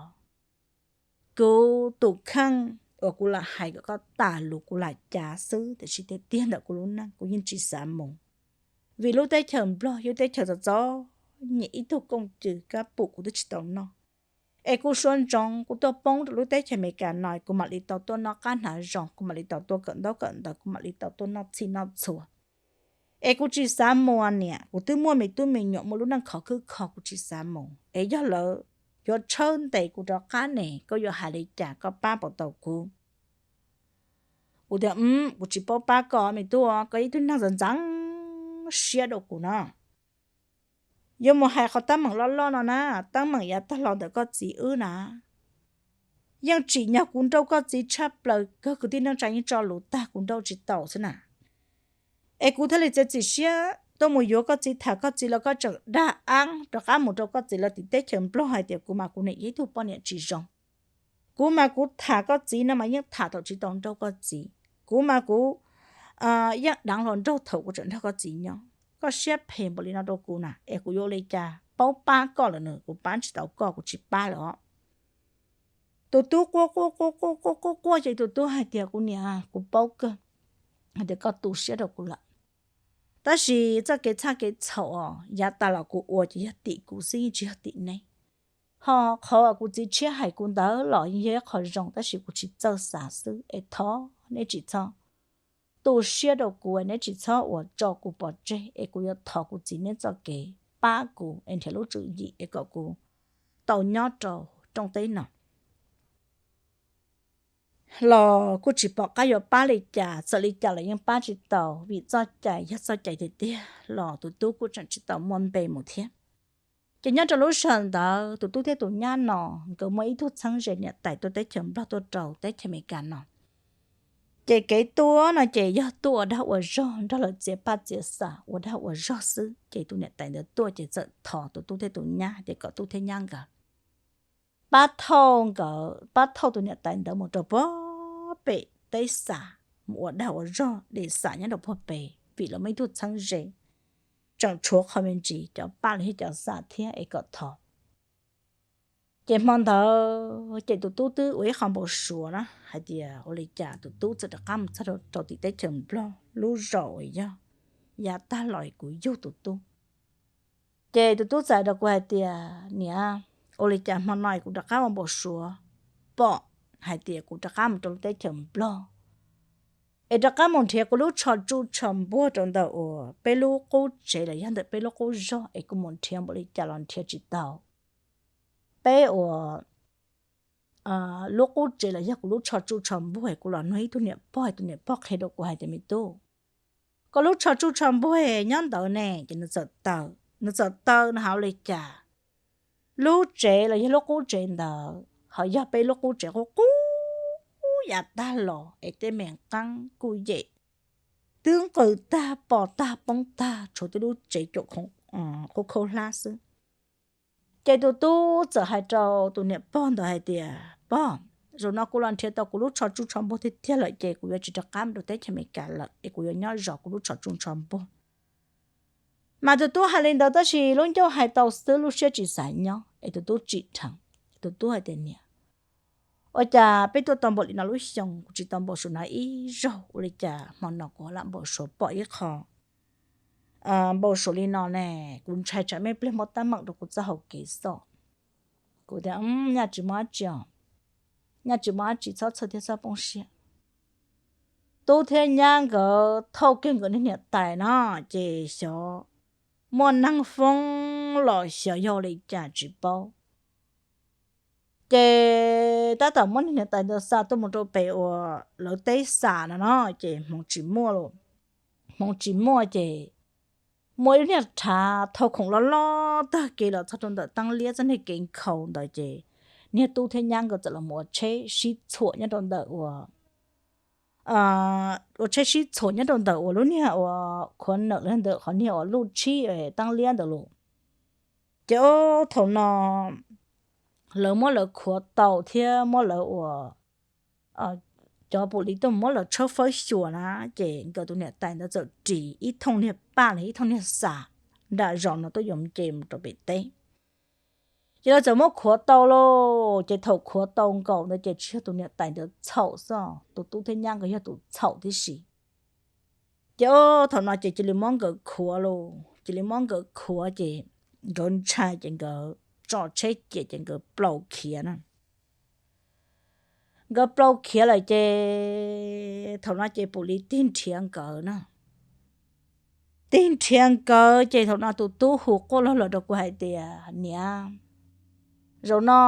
kuv tus kheej uas kuv lam hais kom koj tas lus, kuv lam cav xwb, tiam sis tiag tiag ntawm kuv lub neej kuv yeej tsis xav mus. Vim lub teb chaws Nplog yog teb chaws txom txom nyem, ib tug kooj cws kab pum kuv twb tsis tau noj. Es kuv suav ntsoov kuv tuaj poob rau lub teb chaws Amelikas no kuv mam li tau tuaj noj qab hnav zoo, kuv mam li tau tuaj kawm ntaub kawm ntawv, kuv mam li tau tuaj noj txhij noj txhua. Es kuv tsis xav mus niam, kuv twb muaj me tub me nyuam muaj lub neej khov khwb kho, kuv tsis xav mus. Es yog lawv yuav tshawb ntes kuv rov qab ne, koj yuav hais li cas, koj pab puas tau kuv? Kuv tias, kuv tsis paub pab koj me tub, koj ib tug neeg ntxeev ntxeev siab rau kuv no. Yuav mus hais qhov teeb meem loj loj no na, teeb meem yav tag los ntawm koj txiv wb na, yeej tsim nyog kuv nrauj koj txiv tshaj plaws kawg, kwv tij neej tsa yeej tso lus tag kuv nrauj tsis tau xwb na. Es kuv thiaj li txiav txim siab tuaj mus yuav koj txiv, tham koj txiv los koj tseem dag ab rov qab mus rau koj txiv lawv tim teb chaws Nplog hais tias kuv mas kuv niam yog ib tug poj niam tsis zoo. Kuv mas kuv tham koj txiv no mas yeej tham thaum tsis tau nraug koj txiv. Kuv mas kuv yeej deev hluas nraug thaum kuv tseem nrog koj txiv nyob. Koj siab phem npaum li no rau kuv na es kuv yuav ua li cas paub pab koj lawm na? Kuv pab tsis tau koj, kuv tsis pab lawm os. Tus tub quaj quaj quaj quaj quaj quaj quaj ces tus tub hais tias, kuv niam, kuv paub kawg hais tias koj tu siab rau kuv lawm, tab sis txoj kev txhaj kev txhaum os yav tas los kuv ua ces yog tim kuv xwb, yeej tsis yog tim neb. Ho qhov kuv txiv tshiab hais kuv ntawd los yeej yog ib qho zoo, tab sis kuv tsis txawj xav xwb es thov neb tsis txhob tu siab rau kuv, neb tsis txhob ua tso kuv pov tseg es kuv yuav thov kuv txiv neb txoj kev pab kuv es nrhiav lub tswv yim es kom kuv tau nyob rau rooj teb no. Los kuj tsis pom qab yuav pab li cas, txawm li cas los yeej pab tsis tau, vim txoj cai yog txoj cai tiag tiag los tus tub kuj tseem tsis tau muaj npe mus thiab. Ces nyob rau lub sij hawm ntawd tus tub thiab tus nyab no nkawd muaj ib tug txheeb ze niam tais tuaj teb chaws Nplog tuaj rau teb chaws Amelikas no. Ces kev tuaj no ces yog tuaj ua dag ua zog nrog lawv txiav paj txiav xa ua dag ua zog xwb, ces tus niam tais ntawd tuaj ces txawm thov tus tub thiab tus nyab tias kom tub thiab nyab nkawd pab thauj nkawd, pab thauj tus niam tais ntawd mus rau puag pem teb xa, mus ua dag ua zog de xa nyob rau puag pem, vim lawv muaj ib tug txheeb ze tseem tshuav qho me ntsis cov paj los yog cov xa thiab es kom thov. Ces hmo ntawd ces tus tub twb ua ib qho npau suav na hais tias ua li cas tus tub txawm rov qab mus txog rau tim teb chaws Nplog lub zos uas yog yav tag los kuv yug tus tub. Ces tus tub txawm hais rau kuv hais tias, niam, ua li cas hmo no kuv rov qab ua npau suav pom hais tias kuv rov qab mus rau lub teb chaws Nplog es rov qab mus nrhiav kuv lub tsho tsuj tsho npuag rau ntawm uas peb lub qub tsev los yog ntawm peb lub qub zog es kuv mus nrhiav npaum li cas los nrhiav tsis tau. Peb uas lub qub tsev los yog kuv lub tsho tsuj tsho npuag, kuv los nug ib tug niam pog, tus niam pog qhia rau kuv hais tias, me tub, koj lub tsho tsuj tsho npuag nyob ntawd ne. Ces nws txawm taw, nws txawm taw no hais ua li cas lub tsev los yog lub qub tsev ntawd ho yog peb lub qub tsev qub qub yav tag los es tej me qeeb kuj yem, twb nqws tag pos tag poob tag, tshuav tib lub tsev caum qub khaub hlab xwb. Ces tus tub txawm hais rau tus niam pog ntawd hais tias, pog, zaum no kuv los nrhiav tau kuv lub tsho tsuj tsho npuag tiag tiag lawm ces kuv yuav tsis rov qab mus rau teb chaws Amelikas lawm es kuv yuav nyob zov kuv lub tsho tsuj tsho npuag. Mas tus tub hais li ntawd tab sis lub ncauj hais tau xwb, lub siab tsis xav nyob es tus tub tsim dheev. Tus tub hais tias, niam, ua cas peb tuaj tau npaum li no lub xyoo kuv tsis tau npau suav no ib zaug, ua li cas hmo no kuv lam npau suav pom ib qho npau suav li no ne? Kuv ntshai tsam me pliag muab teeb meem rau kuv txoj hau kev xwb. Kuv tias, nyaj tsis muaj dab tsi os, nyaj tsis muaj dab tsi, txhob txhawj thiab txhob poob siab. Tub thiab nyab nkawd thauj kiag nkawd niag niam tais no, ces xyov muaj neeg foob los xyov yog li cas tsis paub. Ces tab tom muab niag niam tais ntawd xa tuaj mus rau pem uas lawv teb xa no no, ces hmoov tsis muaj, hmoov tsis muaj ces muaj ib lub niag rhav thau khoom loj loj tag kev los txog rau ntawm Teeb Liab txoj niag kev nkhaus ntawd ces niag tub thiab nyab nkawd txawm los mus ua tsheb sib txhuam nyob rau ntawm uas ua tsheb sib txhuam nyob rau ntawm uas lub niag uas khuav nawm los ntawm qhov niag uas luj tshib Teeb Liab ntawd los. Ces thaum no lawv muab lawv khuav tau thiab muab lawv uas cov pum li tuaj muab lawv tshawb fawb xyuas na, ces nkawd tus niam tais ntawd txawm ris ib thooj niag paj los ib thooj niag xa nram zos no tuaj yuav nce mus rau pem teb. Ces lawv txawm muab khuav tau lauj, ces thaum khuav tau nkaus ntawd ces tsis yog tus niam tais ntawd txhaum xwb, tus tub thiab nyab nkawd yog tus txhaum tib si. Ces thaum no ces cia li muab nkawd khuav lauj, cia li muab nkawd khuav ces nkawd ntshai ces nkawd tso tsheb cia ces nkawd plaus khiav na. Nkawd plaus khiav lawm ces thaum no ces pum li tig nrhiav nkawd na. Tig nrhiav nkawd ces thaum no tus tub hu quaj log los rau kuv hais tias, niam, zaum no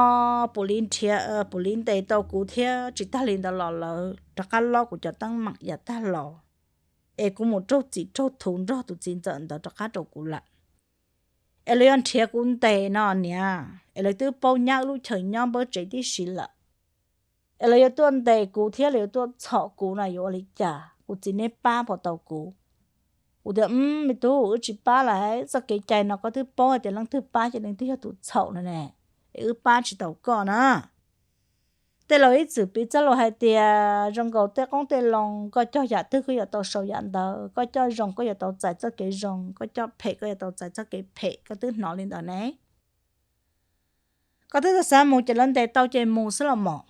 pum li nrhiav, pum li ntes tau kuv thiab tsis tag li ntawd los lawv rov qab lob kuv cov teeb meem yav tag los, es kuv mus raug txim raug thuv nrog tus txiv ntxawm ntawd rov qab rau kuv lawm. Es lawv yuav nrhiav kuv ntes no niam, es lawv twb paub nyab wb lub chaw nyob npawb tsev tib si lawm. Es lawv yuav tuaj ntes kuv thiab lawv yuav tuaj txhom kuv no yuav ua li cas? Kuv txiv neb pab puas tau kuv? Kuv tias, me tub, wb tsis pab lawm, txoj kev cai no koj twb paub hais tias leej twg pab ces leej twg yog tus txhaum no ne, es wb pab tsis tau koj na. Tej laus ib txwm piv txoj lus hais tias zoo nkaus tej qoob tej loo, koj cog yam twg koj yuav tau sau yam ntawd, koj coj zoo koj yuav tau txais txoj kev zoo, koj coj phem koj yuav tau txais txoj kev phem, koj twb hnov li ntawd ne. Koj twb tau xav mus ces lawv ntes tau ces mus xwb los mas.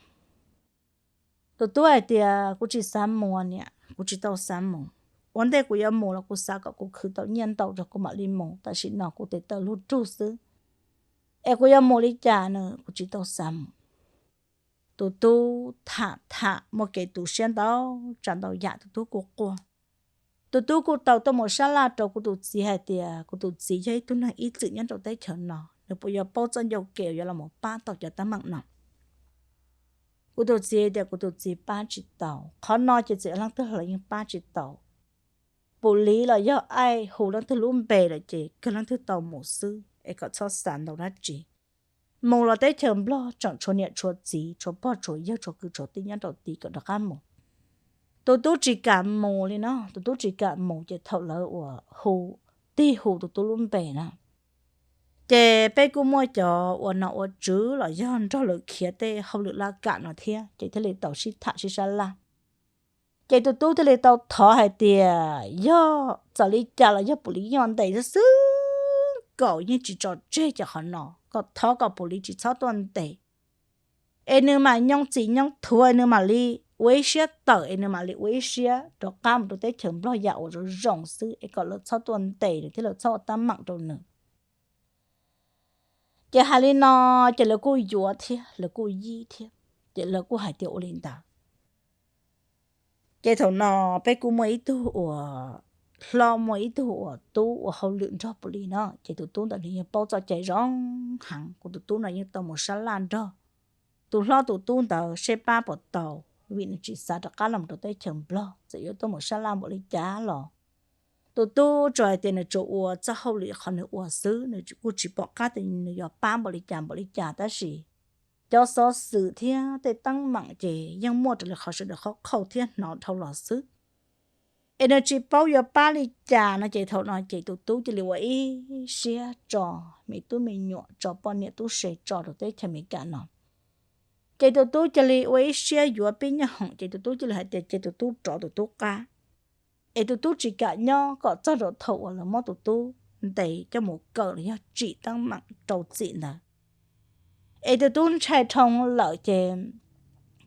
Tus tub hais tias, Kuv tsis xav mus niam, kuv tsis tau xav mus. Ua ntej kuv yuav mus los kuv xav kom kuv khwv tau nyiaj ntau rau kuv mam li mus, tam sim no kuv tes taw lug rug xwb. Es kuv yuav mus li cas na, kuv tsis tau xav mus. Tus tub tham tham muaj kev tu siab ntau tsav ntau yam, tus tub kuj quaj. Tus tub kuj tau tuaj mus sab laj rau kuv tus txiv hais tias kuv tus txiv yog ib tug neeg ib txwm nyob rau teb chaws no, nws puas yuav paub txoj ncauj ke yuav los pab tau cov teeb meem no. Kuv tus txiv tias kuv tus txiv pab tsis tau, qhov no ces txawm yog leej twg los yeej pab tsis tau. Pum liv los yog aij hu leej twg lub npe lawm ces kawg leej twg tau mus xwb es kom txhob xav ntau dab tsi. Mus los teb chaws Nplog tseem tshuav niam tshuav txiv, tshuav pog tshuav yawg, tshuav kwv tshuav tij nyob rau tid kom rov qab mus. Tus tub tsis kam mus li no, tus tub tsis kam mus ces thaum lawv uas hu, tig hu tus tub lub npe na, ces peb kuj muaj cov ua nom ua tswv los yog nrog lawv khiav tej hauj lwm laj kam no thiab, ces thiaj li tau sib tham sib sab laj. Ces tus tub thiaj li tau thov hais tias yog txawm li cas los yog pum liv yeej ntes xwb xwb, kom yeej tsis tso tseg cov qhov no, kom thov kom pum liv tsis txhob tuaj ntes. Es nws mam nyoo txim nyoo thuav, nws mam li ua ib siab tawm, es nws mam li ua ib siab rov qab mus rau teb chaws Nplog yam uas zoo zoo xwb, es kom lawv txhob tuaj ntes nws thiab lawv txhob ua teeb meem rau nws. Ces hais li no, ces lawv kuj yuav thiab lawv kuj yib thiab, ces lawv kuj hais tias ua li ntawd. Ces thaum no peb kuj muaj ib tug uas hlob, muaj ib tug uas tub ua hauj lwm nrog pum liv no, ces tus tub ntawd nws yeej paub txoj cai zoo heev. Kuv tus tub no yeej tau mus sab laj nrog tus hlob tus tub ntawd seb pab puas tau, vim nws tsis xav rov qab los rau teb chaws Nplog, txawm yuav tuaj mus sab laj npaum li cas los tus tub tsuas hais tias nws tsuas ua txoj hauj lwm qhov nws ua xwb, nws kuj tsis pom qab tias nws yuav pab npaum li cas npaum li cas, tab sis cov xov xwm thiab tej teeb meem ces yeej muaj raws li qhov sawv daws qhov qhauj thiab hnov dhau los xwb. Es nws tsis paub yuav pab li cas no, ces thaum no ces tus tub cia li ua ib siab tso me tub me nyuam, tso poj niam tub se tso rau teb chaws Amelikas no. Ces tus tub cia li ua ib siab yuav pib nyob hoom, ces tus tub cia li hais tias ces tus tub rov tus tub qab, es tus tub tsis kam nyob kom txog rau thaum uas lawv muab tus tub ntes coj mus kaw los yog tsim teeb meem rau txim ntawd. Es tus tub ntshai dhau lawm ces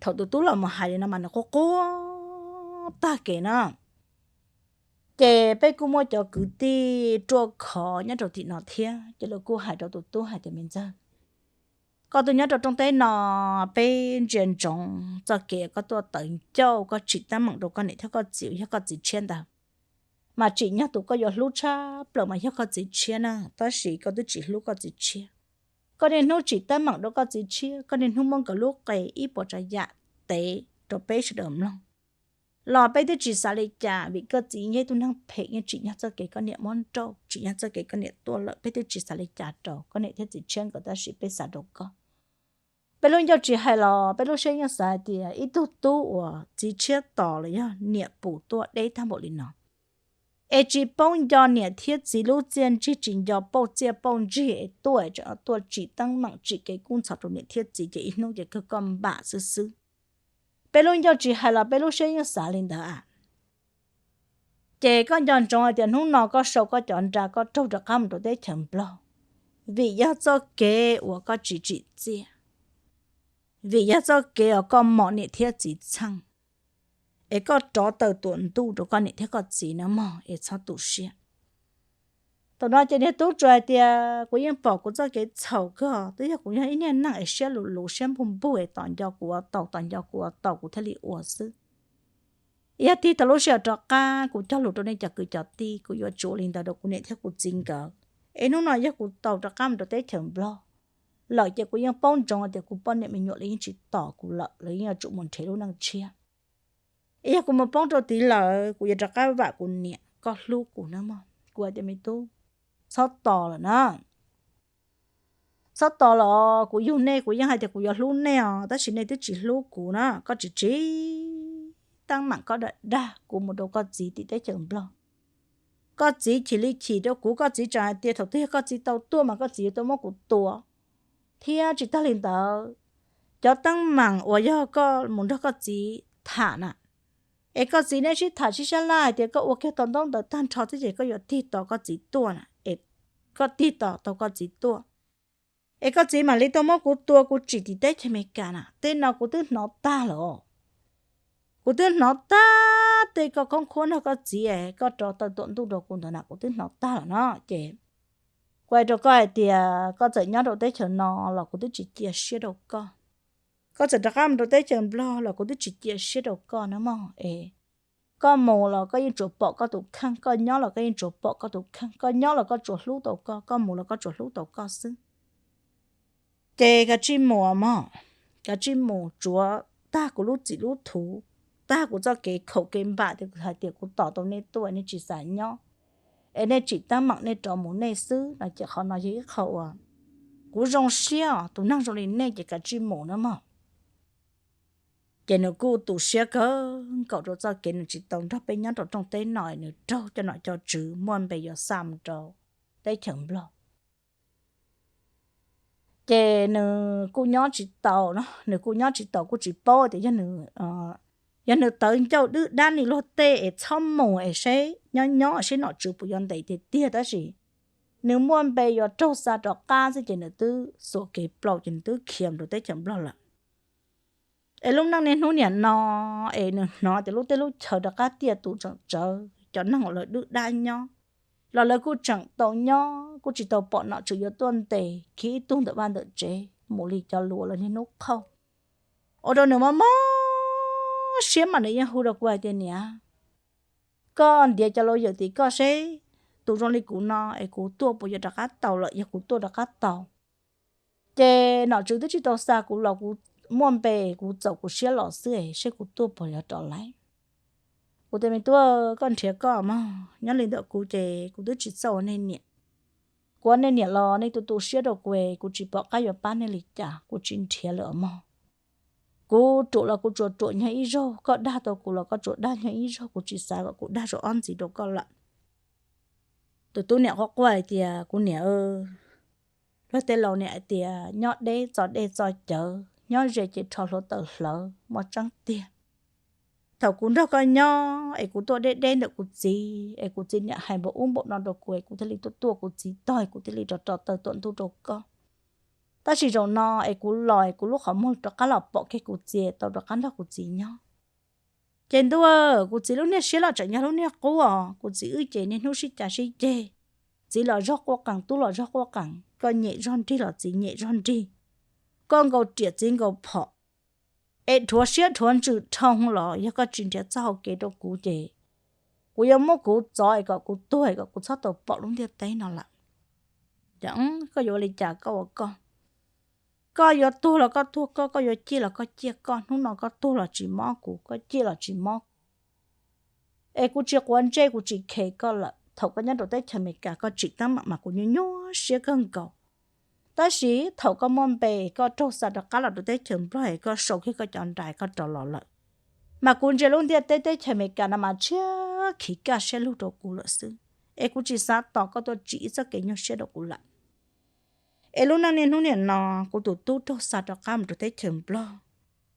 thaum tus tub los mus hais li no mas nws quaj quaj tag kev na. Ces peb kuj muaj cov kwv tij ruaj khov nyob rau tim no thiab, ces lawv kuj hais rau tus tub hais tias me ntxawg, koj tuaj nyob rau rooj teb no, peb ntsia ntsoov txoj kev koj tuaj tawv ncauj koj tsim teeb meem rau koj niam thiab koj txiv uas yog koj txiv tshiab ntawd, mas tsim nyog tus koj yuav hlub tshaj plaws mas yog koj txiv tshiab na, tab sis koj twb tsis hlub koj txiv tshiab. Koj niaj hnub tsim teeb meem rau koj txiv tshiab, koj niaj hnub muab nkawd lub qe ib puas tsav yam tev rau peb sawv daws mloog, los peb twb tsis xav li cas, vim koj txiv yeej ib tug neeg phem, yeej tsim nyog txoj kev koj niam muab nrauj, tsim nyog txoj kev koj niam tuaj lawm, peb twb tsis xav li cas rau koj niam thiab txiv tshiab nkawd, tab sis peb xav rau koj. Peb lub ncauj tsis hais los peb lub siab yeej xav hais tias ib tug tub uas txiv tshiab tos los yog niam pus tuaj deb tag npaum li no, es tsis paub nco niam thiab txiv lub txiaj ntsig, tsis nco pauj txiaj pauj ntsig es tuaj, tseem tuaj tsim teeb meem tsim kev kub ntxhov rau niam thiab txiv, ces ib hnub ces kawg koj npam xwb xwb. Peb lub ncauj tsis hais los peb lub siab yeej xav li ntawd a. Ces koj nco ntsoov hais tias hnub no koj sau koj cov nra koj raug rov qab mus rau teb chaws Nplog, vim yog txoj kev uas koj tsis tsim txiaj, vim yog txoj kev uas koj mom niam thiab txiv txheej, es koj rov taw tuam ntuj rau koj niam thiab koj txiv na mog, es txhob tu siab. Thaum no ces niag tub tsuas hais tias kuv yeej pom kuv txoj kev txhaum kawg, twb yog kuv yog ib niag neeg es siab luv luv siab npug npug es tos nco kuv ua tau, tos nco kuv ua tau kuv thiaj li ua xwb. Yog tig tau lub sij hawm rov qab kuv cog lus rau nej cov kwv cov tij, kuv yuav tsis ua li ntawd rau kuv niam thiab kuv txiv nkawd. Es hnub no yog kuv tau rov qab mus rau teb chaws Nplog lawm ces kuv yeej paub ntsoov tias kuv poj niam me nyuam lawv yeej tsis tos kuv lawm, lawv yeej yuav tsum mus nrhiav lub neej tshiab. Es yog kuv mus poob rau tid lawm kuv yuav rov qab vam kuv niam, koj hlub kuv na mog. Kuv hais tias me tub, txhob tos lawm na, txhob tos lawm os. Kuv yug nej kuv yeej hais tias kuv yuav hlub nej os, tab sis nej twb tsis hlub kuv na. Koj tsis tsim teeb meem koj dag dag kuv mus rau koj txiv tim teb chaws Nplog. Koj txiv chim li chim rau kuv, koj txiv tseem hais tias thaum twg yog koj txiv tau tuaj mas koj txiv yuav tau muab kuv tua. Thiab tsis tag li ntawd, cov teeb meem uas yog koj mus nrog koj txiv tham na, es koj txiv neb sib tham sib sab laj hais tias koj ua kiag tau ntaub ntawv tag nrho xwb ces koj yuav tig tos koj txiv tuaj na, es koj tig tos tau koj txiv tuaj, es koj txiv mam li tuaj muab kuv tua kuv tsim tim teb chaws Amelikas na. Tej no kuv twb hnov tag lawm. Kuv twb hnov tag tej koj khoob khuab nrog koj txiv, koj rov taw tuam ntuj rau kuv ntawd na, kuv twb hnov tag lawm no. Ces kuv hais rau koj hais tias koj txawm nyob rau teb chaws no los kuv twb tsis cia siab rau koj. Koj txawm rov qab mus rau teb chaws Nplog los kuv twb tsis cia siab rau koj na mog. Es koj mus los koj yeej tsuas pom koj tus kheej, koj nyob los koj yeej tsuas pom koj tus kheej, koj nyob los koj tsuas hlub tau koj, koj mus los koj tsuas hlub tau koj xwb. Ces kav tsij mus mog, kav tsij mus tsuav tag kuv lub txim lub thuv, tag kuv txoj kev khaum kev npam tias hais tias kuv tos tau nej tuaj nej tsis xav nyob, es nej tsim teeb meem nej rov mus nej xwb no ces qhov no yog ib qho uas kuv zoo siab os. Tus neeg zoo li nej ces kav tsij mus na mog. Ces nws kuj tu siab kawg nkaus rau txoj kev nws tsis tau nrog peb nyob rau rooj teb no, nws raug cov nom cov tswv muaj npe yuav xa mus rau teb chaws Nplog. Ces nws kuj nyob tsis tau no, nws kuj nyob tsis tau, kuj tsis paub tias yog nws tawv ncauj dwb dab li luag tej es txhob mus es seb nyob nyob seb nom tswv puas yuav ntes tiag tiag, tab sis nws muaj npe yuav raug xa rov qab xwb ces nws twb xuas kev plaum ces nws twb khiav mus rau teb chaws Nplog lawm. Es lub neej niaj hnub niam no es nws hnov tias lub teb lub chaw rov qab tiaj tus tseem tsawv, cov neeg uas lawv dwb dab nyob los lawv kuj tseem tau nyob, kuj tsis tau pom nom tswv yuav tuaj ntes khiav ib tug ntawm vaj ntawm tsev mus li cov lus uas lawv niaj hnub qhauj. Ua rau nws mob mob siab mas nws yeej hu rau kuv hais tias, niam, koj ntiav cov laus yawm tim koj seb tus zoo li kuv no es kuv tuaj puas yuav rov qab tau lawm, yog kuv tuaj rov qab tau ces nom tswv twb tsis tau xa kuv los kuv muaj npe kuv txaus kuv siab los xwb es seb kuv tuaj puas yuav rov lawm. Kuv tias me tub, koj nrhiav koj mog, nyob li ntawm kuv ces kuv twb tsis txawj ua nej niam. Kuv ua nej niam los nej tu tu siab rau kuv es kuv tsis pom qab yuav pab nej li cas, kuv tsis nrhiav lawm os mog. Kuv ruam los kuv tsuas ruam nyob ib zaug, koj dag tau kuv los koj tsuas dag nyob ib zaug, kuv tsis xav kom kuv dag zaum ob ntxiv rau koj lawm. Tus tub niam quaj quaj hais tias, kuv niam, luag tej laus niam hais tias nyob deb txo dej txo cawv, nyob ze ces rho hluav taws hlawv, muaj tseeb tiag. Thaum kuv nrog koj nyob es kuv tuaj deb deb ntawm kuv txiv es kuv txiv niam hais npaum ub npaum no rau kuv es kuv thiaj li tuaj tuaj kuv txiv tog es kuv thiaj li rov rov taw tuam ntuj rau koj. Tab sis zaum no es kuv los es kuv lub qhov muag rov qab los pom kiag kuv txiv tau rov qab nrog kuv txiv nyob. Ces ntuj, kuv txiv lub niag siab los tseem yog lub niag qub os. Kuv txiv wb ces niaj hnub sib cav sib ceg, txiv los zog quaj qees, tub los zog quaj qees, koj nyem zog nrig los txiv nyem zog nrig, koj nkaus riam txiv nkaus phom, es dhuav siab dhuav ntsws dhau los yog koj tsis nrhiav txoj hau kev rau kuv ces kuv yuav muab kuv txov es kom kuv tuag es kom kuv txhob tau pom lub ntiaj teb no lawm. Ces koj yuav ua li cas koj ua koj, koj yuav tuag los koj tuag koj, koj yuav ciaj los koj ciaj koj, hnub no koj tuag los tsis mob kuv, koj ciaj los tsis mob kuv. Es kuv tsis quav ntsej kuv tsis khes koj lawm. Thaum koj nyob rau teb chaws Amelikas koj tsim teeb meem mas kuv nyuaj nyuaj siab kawg nkaus, tab sis thaum koj muaj npe koj raug xa rov qab los rau teb chaws Nplog es koj sau kiag koj cov nra koj rov los lawm, mas kuv ntsia lub ntiaj teb teb chaws Amelikas no mas tshiab khiv kaj siab lug rau kuv lawm xwb, es kuv tsis xav tos koj tuaj tsim ib txoj kev nyuaj siab rau kuv lawm. Es lub neej niaj hnub niam no kuv tus tub raug xa rov qab mus rau teb chaws Nplog,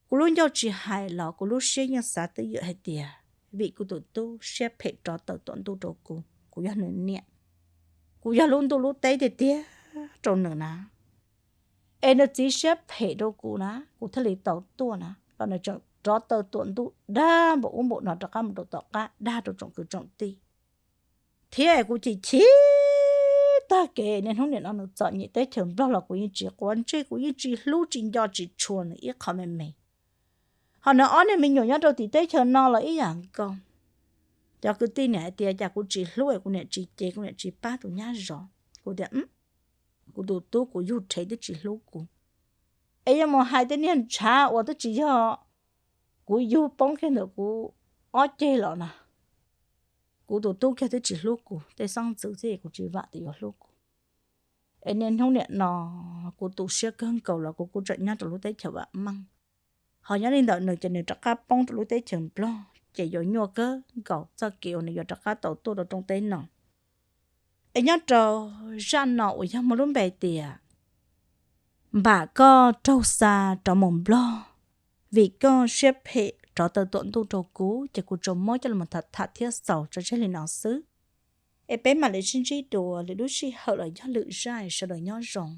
kuv lub ncauj tsis hais los kuv lub siab yeej xav twj ywm hais tias vim kuv tus tub siab phem rov taw tuam ntuj rau kuv, kuv yog nws niam, kuv yog lub ntuj lub teb tiag tiag rau nws na. Es nws txiv siab phem rau kuv na, kuv thiaj li tau tuaj na, los nws tseem rov taw tuam ntuj dag npaum ub npaum no rov qab mus rau tom qab dag rau tsoom kwv tsoom tij. Thiab kuv chim chim tag kev niaj hnub niam no nws txom nyem teb chaws Nplog los kuv yeej tsis quav ntsej, kuv yeej tsis hlub tsis nco tsis tshua nws ib qho me me. Ho nws ob niag me nyuam nyob rau tim teb chaws no los ib yam nkaus. Cov kwv tij niam hais tias cas kuv tsis hlub es kuv niam tsis cem kuv niam tsis pab tus nyab zov. Kuv tias kuv tus tub kuv yug rhev twb tsis hlub kuv, es yuav mus hais tej niag ntshav uas twb tsis yog kuv yug poob kiag ntawm kuv ob ceg los na. Kuv tus tub kiag twb tsis hlub kuv, tej xeeb ntxwv thiab kuv tsis vam tias yuav hlub kuv. Es niaj hnub niam no kuv tu siab kawg nkaus los kuv kuj tseem nyob rau lub teb chaws vam meej. Ho nyob li ntawm nws ces nws rov qab poob rau lub teb chaws Nplog ces yuav nyuaj kawg nkaus txoj kev uas nws yuav rov qab tau tuaj rau rooj teb no. Es nyob rau zaj no uas yog muaj lub npe tias Npam koj raug xa rov mus Nplog, vim koj siab phem rov taw tuam ntuj rau kuv ces kuv tsuas muab coj los tham tham thiab xaus tso tseg li no xwb. Es peb mam li sib ntsib dua lwm lub sij hawm los yog lwm zaj, sawv daws nyob zoo.